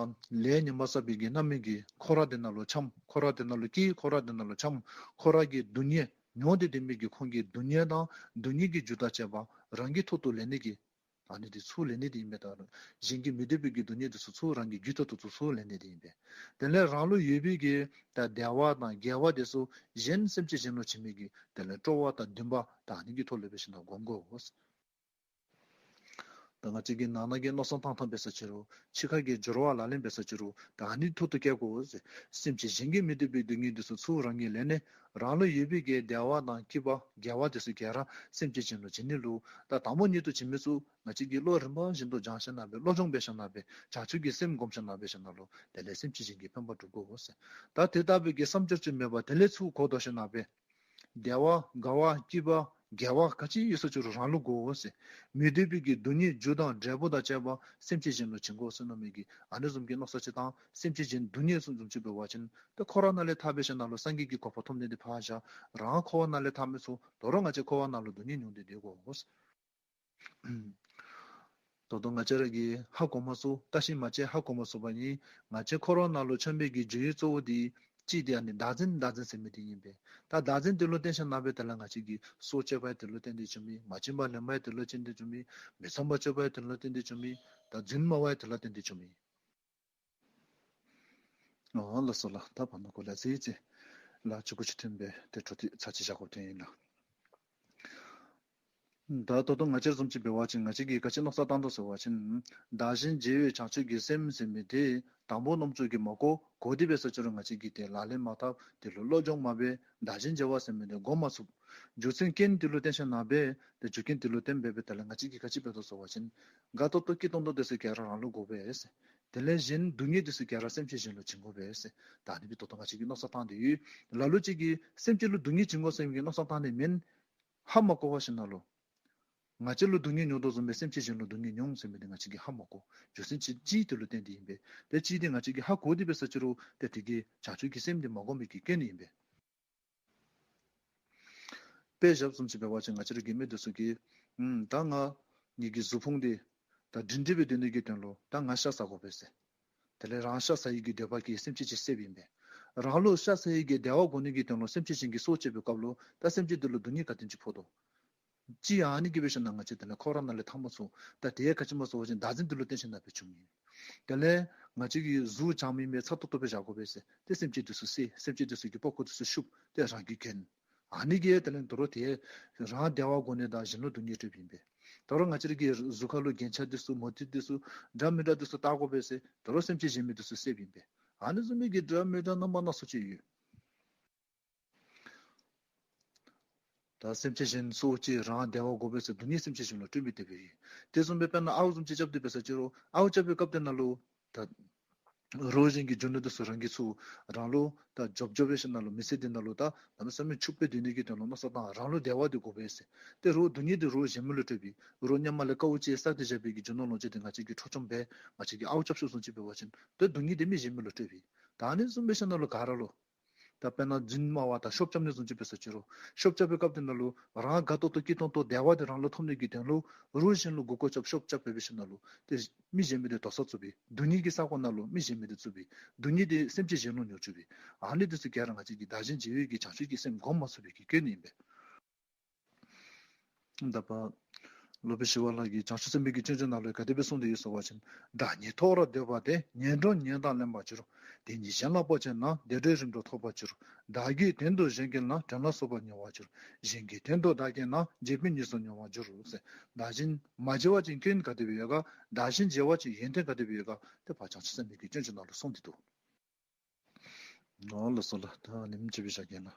ལས་ངན་པ་བསགས་པའི་གི་རྣམ་སྨིན་གྱིས་འཁོར་བ་འདི་ནང་ལུ་འཁྱམས། འཁོར་བ་འདི་ནང་ལུ་སྐྱེས། འཁོར་བ་འདི་ནང་ལུ་འཁྱམས། འཁོར་བ་གི་སྡུག་བསྔལ་མྱོང་སྟེ་སྡོད་མི་གི་ཁོང་གི་སྡུག་བསྔལ་དང་སྡུག་བསྔལ་གྱི་རྒྱུ་དང་བཅས་པ་རང་གི་ཐོག་ཏུ་ལེན་ནི་གི། ཨ་ནི་འདི་ཚུར་ལེན་ནི་འདི་ཨིན་པས། ད་གཞན་གྱིས་མི་འདོད་པའི་གི་སྡུག་བསྔལ་འདི་ཚུ་ཚུར་རང་གི་རྒྱུད་དུ་ཚུར་ལེན་ནི་འདི་ཨིན་པས། དེ་ལས་རང་ལུ་ཡོད་པའི་གི་ད་བདེ་བ་དང་དགེ་བ་འདི་ཚུ་གཞན་སེམས་ཅན་གཞན་ལུ་བྱིན་མི་གི་དེ་ལས་སྤྲོ་བ་དང་འདུན་པ་ད་ཨ་ནི་གི་ཐོག་ལས་འབད་ཞིནམ་ལས་སྒོམ་དགོ། ད་ང་བཅས་ཀྱི་ནང་ན་གི་མནོ་བསམ་བཏང་ཐངས་འབད་ས་ཅི་རུང་ཕྱི་ཁ་གི་སྦྱོར་བ་ལག་ལེན་འབད་ས་ཅི་རུང་ད་ཨ་ནི་ཐོག་ཏུ་བསྐྱལ་དགོ་ཟེར། སེམས་ཅན་གཞན་གྱིས་མི་འདོད་པའི་སྡུག་བསྔལ་འདི་ཚུ་ཚུར་རང་གིས་ལེན་ནི། རང་ལུ་ཡོད་པའི་གི་བདེ་བ་དང་སྐྱིད་པ་དགེ་བ་འདི་ཚུ་ག་ར་སེམས་ཅན་གཞན་ལུ་བྱིན་ནི་ལུ། ད་དང་པོ་ཉིད་དུ་བྱིན་མི་ཚུ་ང་བཅས་ཀྱིས་བློ་རིམ་པ་བཞིན་དུ་སྦྱང་ཞིནམ་ལས་སློབ་སྦྱོང་འབད་ཞིནམ་ལས་བྱང་ཆུབ་ཀྱི་སེམས་སྒོམ་ཞིནམ་ལས་འབད་ཞིནམ་ལས་དེ་ལས་སེམས་ཅན་གཞན་གྱི་ཕན་པ་སྒྲུབ་དགོ་ཟེར། ད་དེ་ལྟ་བུའི་གི་བསམ་སྦྱོར་ཅིག་མེད་པར་དེ་ལས་ཚུར་གོ་བཟོད་ཞིནམ་ལས་བདེ་བ་དགའ་བ་སྐྱིད་པ་དགེ་བ་ག་ཅི་ཡོད་ས་ཅི་རུང་རང་ལུ་དགོ་ཟེར། མི་འདོད་པའི་གི་སྡུག་བསྔལ་རྒྱུ་དང་འབྲས་བུ་དང་བཅས་པ་སེམས་ཅན་གཞན་ལུ་བྱིན་དགོ་ཟེར་མནོ་མི་གི་ཨ་ནི་བཟུམ་གྱི་མནོ་བསམ་ཅིག་དང་སེམས་ཅན་གཞན་སྡུག་བསྔལ་བཟུམ་བཟུམ་ཅིག་འབད་བ་ཅིན་ད་འཁོར་བ་ནང་ལས་ཐར་འབད་ཞིནམ་ལས་སངས་རྒྱས་ཀྱི་གོ་འཕང་ཐོབ་ནི་འདི་ཕར་བཞག། རང་འཁོར་བ་ནང་ལས་ཐར་མི་ཚུགས། དོ་རུང་ང་བཅས་འཁོར་བ་ནང་ལུ་སྡུག་བསྔལ་མྱོང་སྟེ་སྡོད་དགོ་ཟེར། ད་ལྟོ་ང་བཅས་ར་གིས་ཧ་གོ་མ་ཚུགས། བརྟག་ཞིབ་མ་བྱས་ཧ་གོ་མ་ཚུགས་པ་ནི་ང་བཅས་འཁོར་བ་ནང་ལུ་འཁྱམས་པའི་གི་རྒྱུ་ཡི་གཙོ་བོ་འདི་ གཅིག་དེ་ཨ་ནི་བདག་འཛིན་བདག་འཛིན་ཟེར་མི་དེ་ཨིན་པས། ད་བདག་འཛིན་དེ་ལུ་བརྟེན་ཞིནམ་ལས་དེ་ལས་ང་བཅས་ཀྱི་སྲོག་གཅོད་པ་དེ་ལུ་བརྟེན་ཏེ་བྱུང་མི། མ་བྱིན་པར་ལེན་པ་དེ་ལུ་བརྟེན་ཏེ་བྱུང་མི། མི་ཚངས་པར་སྤྱོད་པ་དེ་ལུ་བརྟེན་ཏེ་བྱུང་མི། ད་རྫུན་སྨྲ་བ་དེ་ལུ་བརྟེན་ཏེ་བྱུང་མི། ཨོ་ལགས་སོ་ལགས། ད་བར་ན་གོ་ལ་ཟེར་ཅིག་ལགས་ཆུ་ཀུ་ཆུ་ཐུན་པའི་དེ་འཕྲོ་དེ་ཚར་གཅིག་བཞག་དགོཔ་དེ་ཨིན་ལགས། ད་ད་ལྟོ་ང་བཅས་ར་བཟུམ་ཅིག་འབད་བ་ཅིན་ང་བཅས་ཀྱིས་ག་ཅི་མནོ་བསམ་བཏང་དོ་ཟེར་བ་ཅིན་བདག་གཞན་བརྗེ་བའི་བྱང་ཆུབ་ཀྱི་སེམས་ཟེར་མི་དེ་དང་པོ་རྣམ་ཅོ་གིས་མ་གོ། གོ་སྟེ་འབད་ས་ཅི་རུང་ང་བཅས་ཀྱིས་དེ་ལག་ལེན་མ་འཐབ། དེ་ལུ་སློབ་སྦྱོང་མ་འབད། བདག་གཞན་བརྗེ་བ་ཟེར་མི་དེ་སྒོམ་མ་ཚུགས། རྒྱུ་མཚན་རྐྱེན་དེ་ལུ་བརྟེན་ཞིནམ་ལས་དེ་རྒྱུ་རྐྱེན་དེ་ལུ་བརྟེན་འབད་འབད་དེ་ལས་ང་བཅས་ཀྱིས་ག་ཅི་འབད་དོ་ཟེར་བ་ཅིན་དགའ་ཏོག་ཏོ་སྐྱིད་ཏོང་ཏོ་དེ་ཚུ་ག་ར་རང་ལུ་དགོ་པས་ཟེར། དེ་ལས་གཞན་སྡུག་བསྔལ་དེ་ཚུ་ག་ར་སེམས་ཅན་གཞན་ལུ་བྱིན་དགོ་པས་ཟེར། ད་ཨ་ནི་སྦེ་ད་ལྟོ་ང་བཅས་ཀྱིས་མནོ་བསམ་བཏང་སྟེ་ཡོད། ལ་ལུ་ཅིག་གིས་སེམས་ཅན་ལུ་སྡུག་བསྔལ་བྱིན་དགོ་ཟེར་མི་གི་མནོ་བསམ་བཏང་ནི་མེན། ཧ་མ་གོ་བར་ཞིནམ་ལས་ང་བཅས་ལུ་སྡུག་བསྔལ་མྱོང་དོ་བཟུམ་སྦེ་སེམས་ཅན་གཞན་ལུ་སྡུག་བསྔལ་མྱོང་ཟེར་མི་དེ་ང་བཅས་ཀྱིས་ཧ་མ་གོ། རྒྱུ་མཚན་ཅིག་གཅིག་དེ་ལུ་བརྟེན་ཏེ་ཨིན་པས། དེ་གཅིག་དེ་ང་བཅས་ཀྱིས་ཧ་གོ་སྟེ་འབད་ས་ཅི་རུང་དེ་དེ་གི་བྱང་ཆུབ་ཀྱི་སེམས་དེ་མ་སྒོམ་པའི་གི་རྐྱེན་ཨིན་པས། དཔེ་བཞགཔ་བཟུམ་ཅིག་འབད་བ་ཅིན་ང་བཅས་ར་གི་མི་དེ་ཚུ་གིས་ཨུམ་ད་ང་ངེ་གི་གཟུགས་ཕུང་དེ་ད་སྒྲིང་སྒྲི་སྦེ་སྡོད་ནི་གི་དོན་ལུ་ད་ང་ཤ་ཟ་དགོ་པས་ཟེར། དེ་ལས་རང་ཤ་ཟ་ཡི་གི་འདོད་པ་གིས་སེམས་ཅན་ཅིག་བསདཔ་ཨིན་པས། རང་ལུ་ཤ་ཟ་ཡི་གི་བདེ་བ་དགོ་ནི་གི་དོན་ལུ་སེམས་ཅན་གཞན་གྱི་སྲོག་བཅད་པའི་སྐབས་ལུ་ད་སེམས་ཅན་དེ་ལུ་སྡུག་བསྔལ་ག་དེམ་ཅིག་ཕོག་དོ། གཅིག་ཨ་ནི་གིས་འབད་ཞིནམ་ལས་ང་བཅས་དེ་ལས་འཁོར་བ་ནང་ལས་ཐར་མ་ཚུགས། ད་དེ་ག་ཅི་སྨོ་ཟེར་བ་ཅིན་བདག་འཛིན་དེ་ལུ་བརྟེན་ཞིནམ་ལས་སྦེ་བྱུང་ཡི། དེ་ལས་ང་བཅས་ཀྱི་གཟུགས་བྱམས་ཨིན་མས་ཚ་ཏོག་ཏོ་སྦེ་བཞག་དགོ་པས་ཟེར་ཏེ་སེམས་ཅན་དེ་ཚུ་བསད། སེམས་ཅན་དེ་ཚུ་གི་པགས་ཀོ་དེ་ཚུ་བཤུ་སྟེ་རང་གིས་གྱོན། ཨ་ནི་གིས་དེ་ལས་དོ་རུང་དེ་རང་བདེ་བ་དགོ་ནི་དང་གཞན་ལུ་སྡུག་བསྔལ་སྤྲོདཔ་ཨིན་པས། དོ་རུང་ང་བཅས་ར་གི་གཟུགས་ཁ་ལུ་རྒྱན་ཆ་དེ་ཚུ་མུ་ཏིག་དེ་ཚུ་འདྲ་མི་འདྲ་དེ་ཚུ་བཏགས་དགོ་པས་ཟེར་དོ་རུང་སེམས་ཅན་གཞན་མི་དེ་ཚུ་བསདཔ་ཨིན་པས། ཨ་ནི་བཟུམ་མའི་གི་འདྲ་མི་འདྲ་རྣམ་པ་སྣ་ཚོགས་ཅིག་ཡོད། ད་སེམས་ཅན་གཞན་སྲོག་བཅད་རང་བདེ་བ་དགོ་པས་ཟེར་སྡུག་བསྔལ་སེམས་ཅན་གཞན་ལུ་སྤྲོད་མི་དེ་སྦེ་ཨིན། དེ་བཟུམ་སྦེ་དཔེར་ན་ཨརཝ་བཟུམ་ཅིག་རྐྱབ་སྟེ་འབད་ས་ཅི་རུང་ཨརཝ་རྐྱབ་པའི་སྐབས་དེ་ནང་ལུ་ད་རོགས་གཞན་གྱི་རྒྱུ་ནོར་དེ་ཚུ་རང་གིས་ཚུར་རང་ལུ་ད་འཇོབ་འཇོབ་འབད་ཞིནམ་ལས་མི་ཚེ་འདི་ནང་ལུ་ད་གནམ་མེད་ས་མེད་ཕྱུགཔོ་སྦེ་སྡོད་ནི་གི་དོན་ལུ་མནོ་བསམ་བཏང་། རང་ལུ་བདེ་བ་དེ་དགོ་པས་ཟེར། ཏེ་རོགས་སྡུག་བསྔལ་དེ་རོགས་གཞན་མི་ལུ་སྤྲོད་པའི། རོགས་ཧེ་མ་ལས་དཀའཝ་སྤྱད་བསགས་ཏེ་བཞག་པའི་གི་རྒྱུ་ནོར་ལོངས་སྤྱོད་དེ་ང་བཅས་ཀྱིས་འཕྲོག་བཅོམ་འབད། ང་བཅས་ཀྱིས་ཨརཝ་རྐྱབ་བཅུག་བཟུམ་ཅིག་འབད་བ་ཅིན་ཏེ་སྡུག་བསྔལ་དེ་མི་གཞན་མི་ལུ་སྤྲོད་པའི། ད་ཨ་ནི་བཟུམ་འབད་ཞིནམ་ལས་ག་ར་ལུ་ད་དཔེར་ན་རྫུན་སྨྲ་བ་དང་ཤོབ་རྐྱབ་ནི་བཟུམ་ཅིག་འབད་ས་ཅི་རུང་ཤོབ་རྐྱབ་པའི་སྐབས་དེ་ནང་ལུ་རང་དགའ་ཏོག་ཏོ་སྐྱིད་ཏོང་ཏོ་བདེ་བ་དེ་རང་ལུ་ཐོབ་ནི་གི་དོན་ལུ་རོགས་གཞན་ལུ་མགུ་སྐོར་རྐྱབ་ཤོབ་རྐྱབ་འབད་འབད་ཞིནམ་ལས་ཏེ་མི་གཞན་མི་དེ་དོགས་ས་བཙུགས་པའི། སྡུག་བསྔལ་གྱི་ས་གོ་ནང་ལུ་མི་གཞན་མི་དེ་བཙུགས་པའི། སྡུག་བསྔལ་དེ་སེམས་ཅན་གཞན་ལུ་མྱོང་བཅུག་པའི། ཨ་ནི་དེ་ཚུ་ག་ར་ང་བཅས་ཀྱིས་བདག་གཞན་བརྗེ་བའི་གི་བྱང་ཆུབ་ཀྱི་སེམས་སྒོམ་མ་ཚུགས་པའི་གི་སྐྱོན་ཨིན་པས། ད་ཕར་སློབ་དཔོན་ཞི་བ་ལྷ་གིས་བྱང་ཆུབ་སེམས་དཔའི་གི་སྤྱོད་འཇུག་ནང་ལུ་ག་དེ་སྦེ་གསུངས་ཏེ་ཡོད་ཟེར་བ་ཅིན། བདག་ཉིད་ཐོབ་རབ་འདོད་པ་དེ། ངན་འགྲོ་ངན་དང་ལེན་པར་འགྱུར། དེ་ཉིད་གཞན་ལ་སྤོ་བྱས་ན། བདེ་འགྲོའི་རིམ་གྲོ་ཐོབ་པར་འགྱུར། བདག་གི་དོན་དུ་གཞན་བསྐྱེད་ན། དོན་ལ་སོགས་པ་ཉེ་བར་འགྱུར། གཞན་གྱི་དོན་དུ་བདག་བསྐྱེད་ན། འབྱེད་པས་ཉེས་སུ་ཉེ་བར་འགྱུར་ཟེར། བདག་གཞན་མ་བརྗེ་བ་ཅིན་སྐྱོན་ག་དེ་སྦེ་ཡོད་ག། བདག་གཞན་བརྗེ་བ་ཅིན་ཡོན་ཏན་ག་དེ་སྦེ་ཡོད་ག། ཏེ་ཕར་བྱང་ཆུབ་སེམས་དཔའི་གི་སྤྱོད་འཇུག་ནང་ལུ་གསུངས་ཏེ་འདུག། ཨོ་ལགས་སོ་ལགས། ད་ཨ་ནེམ་ཅིག་སྦེ་བཞག་གེ་ལགས།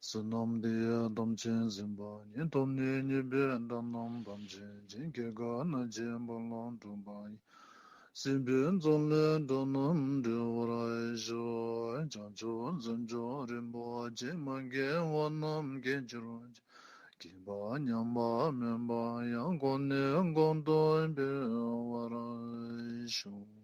བསོད་ནམས་འདི་ཡིས་ཐམས་ཅད་གཟིགས་པ་ཉིད། ཐོབ་ནས་ཉེས་པའི་དགྲ་རྣམས་ཕམ་བྱས་ཤིང་། སྐྱེ་རྒ་ན་འཆིའི་རྦ་རླབས་འཁྲུགས་པ་ཡི། སྲིད་པའི་མཚོ་ལས་འགྲོ་རྣམས་སྒྲོལ་བར་ཤོག། བྱང་ཆུབ་སེམས་མཆོག་རིན་པོ་ཆེ། མ་སྐྱེས་པ་རྣམས་སྐྱེ་གྱུར་ཅིག། སྐྱེས་པ་ཉམས་པ་མེད་པ་ཡང་། གོང་ནས་གོང་དུ་འཕེལ་བར་ཤོག།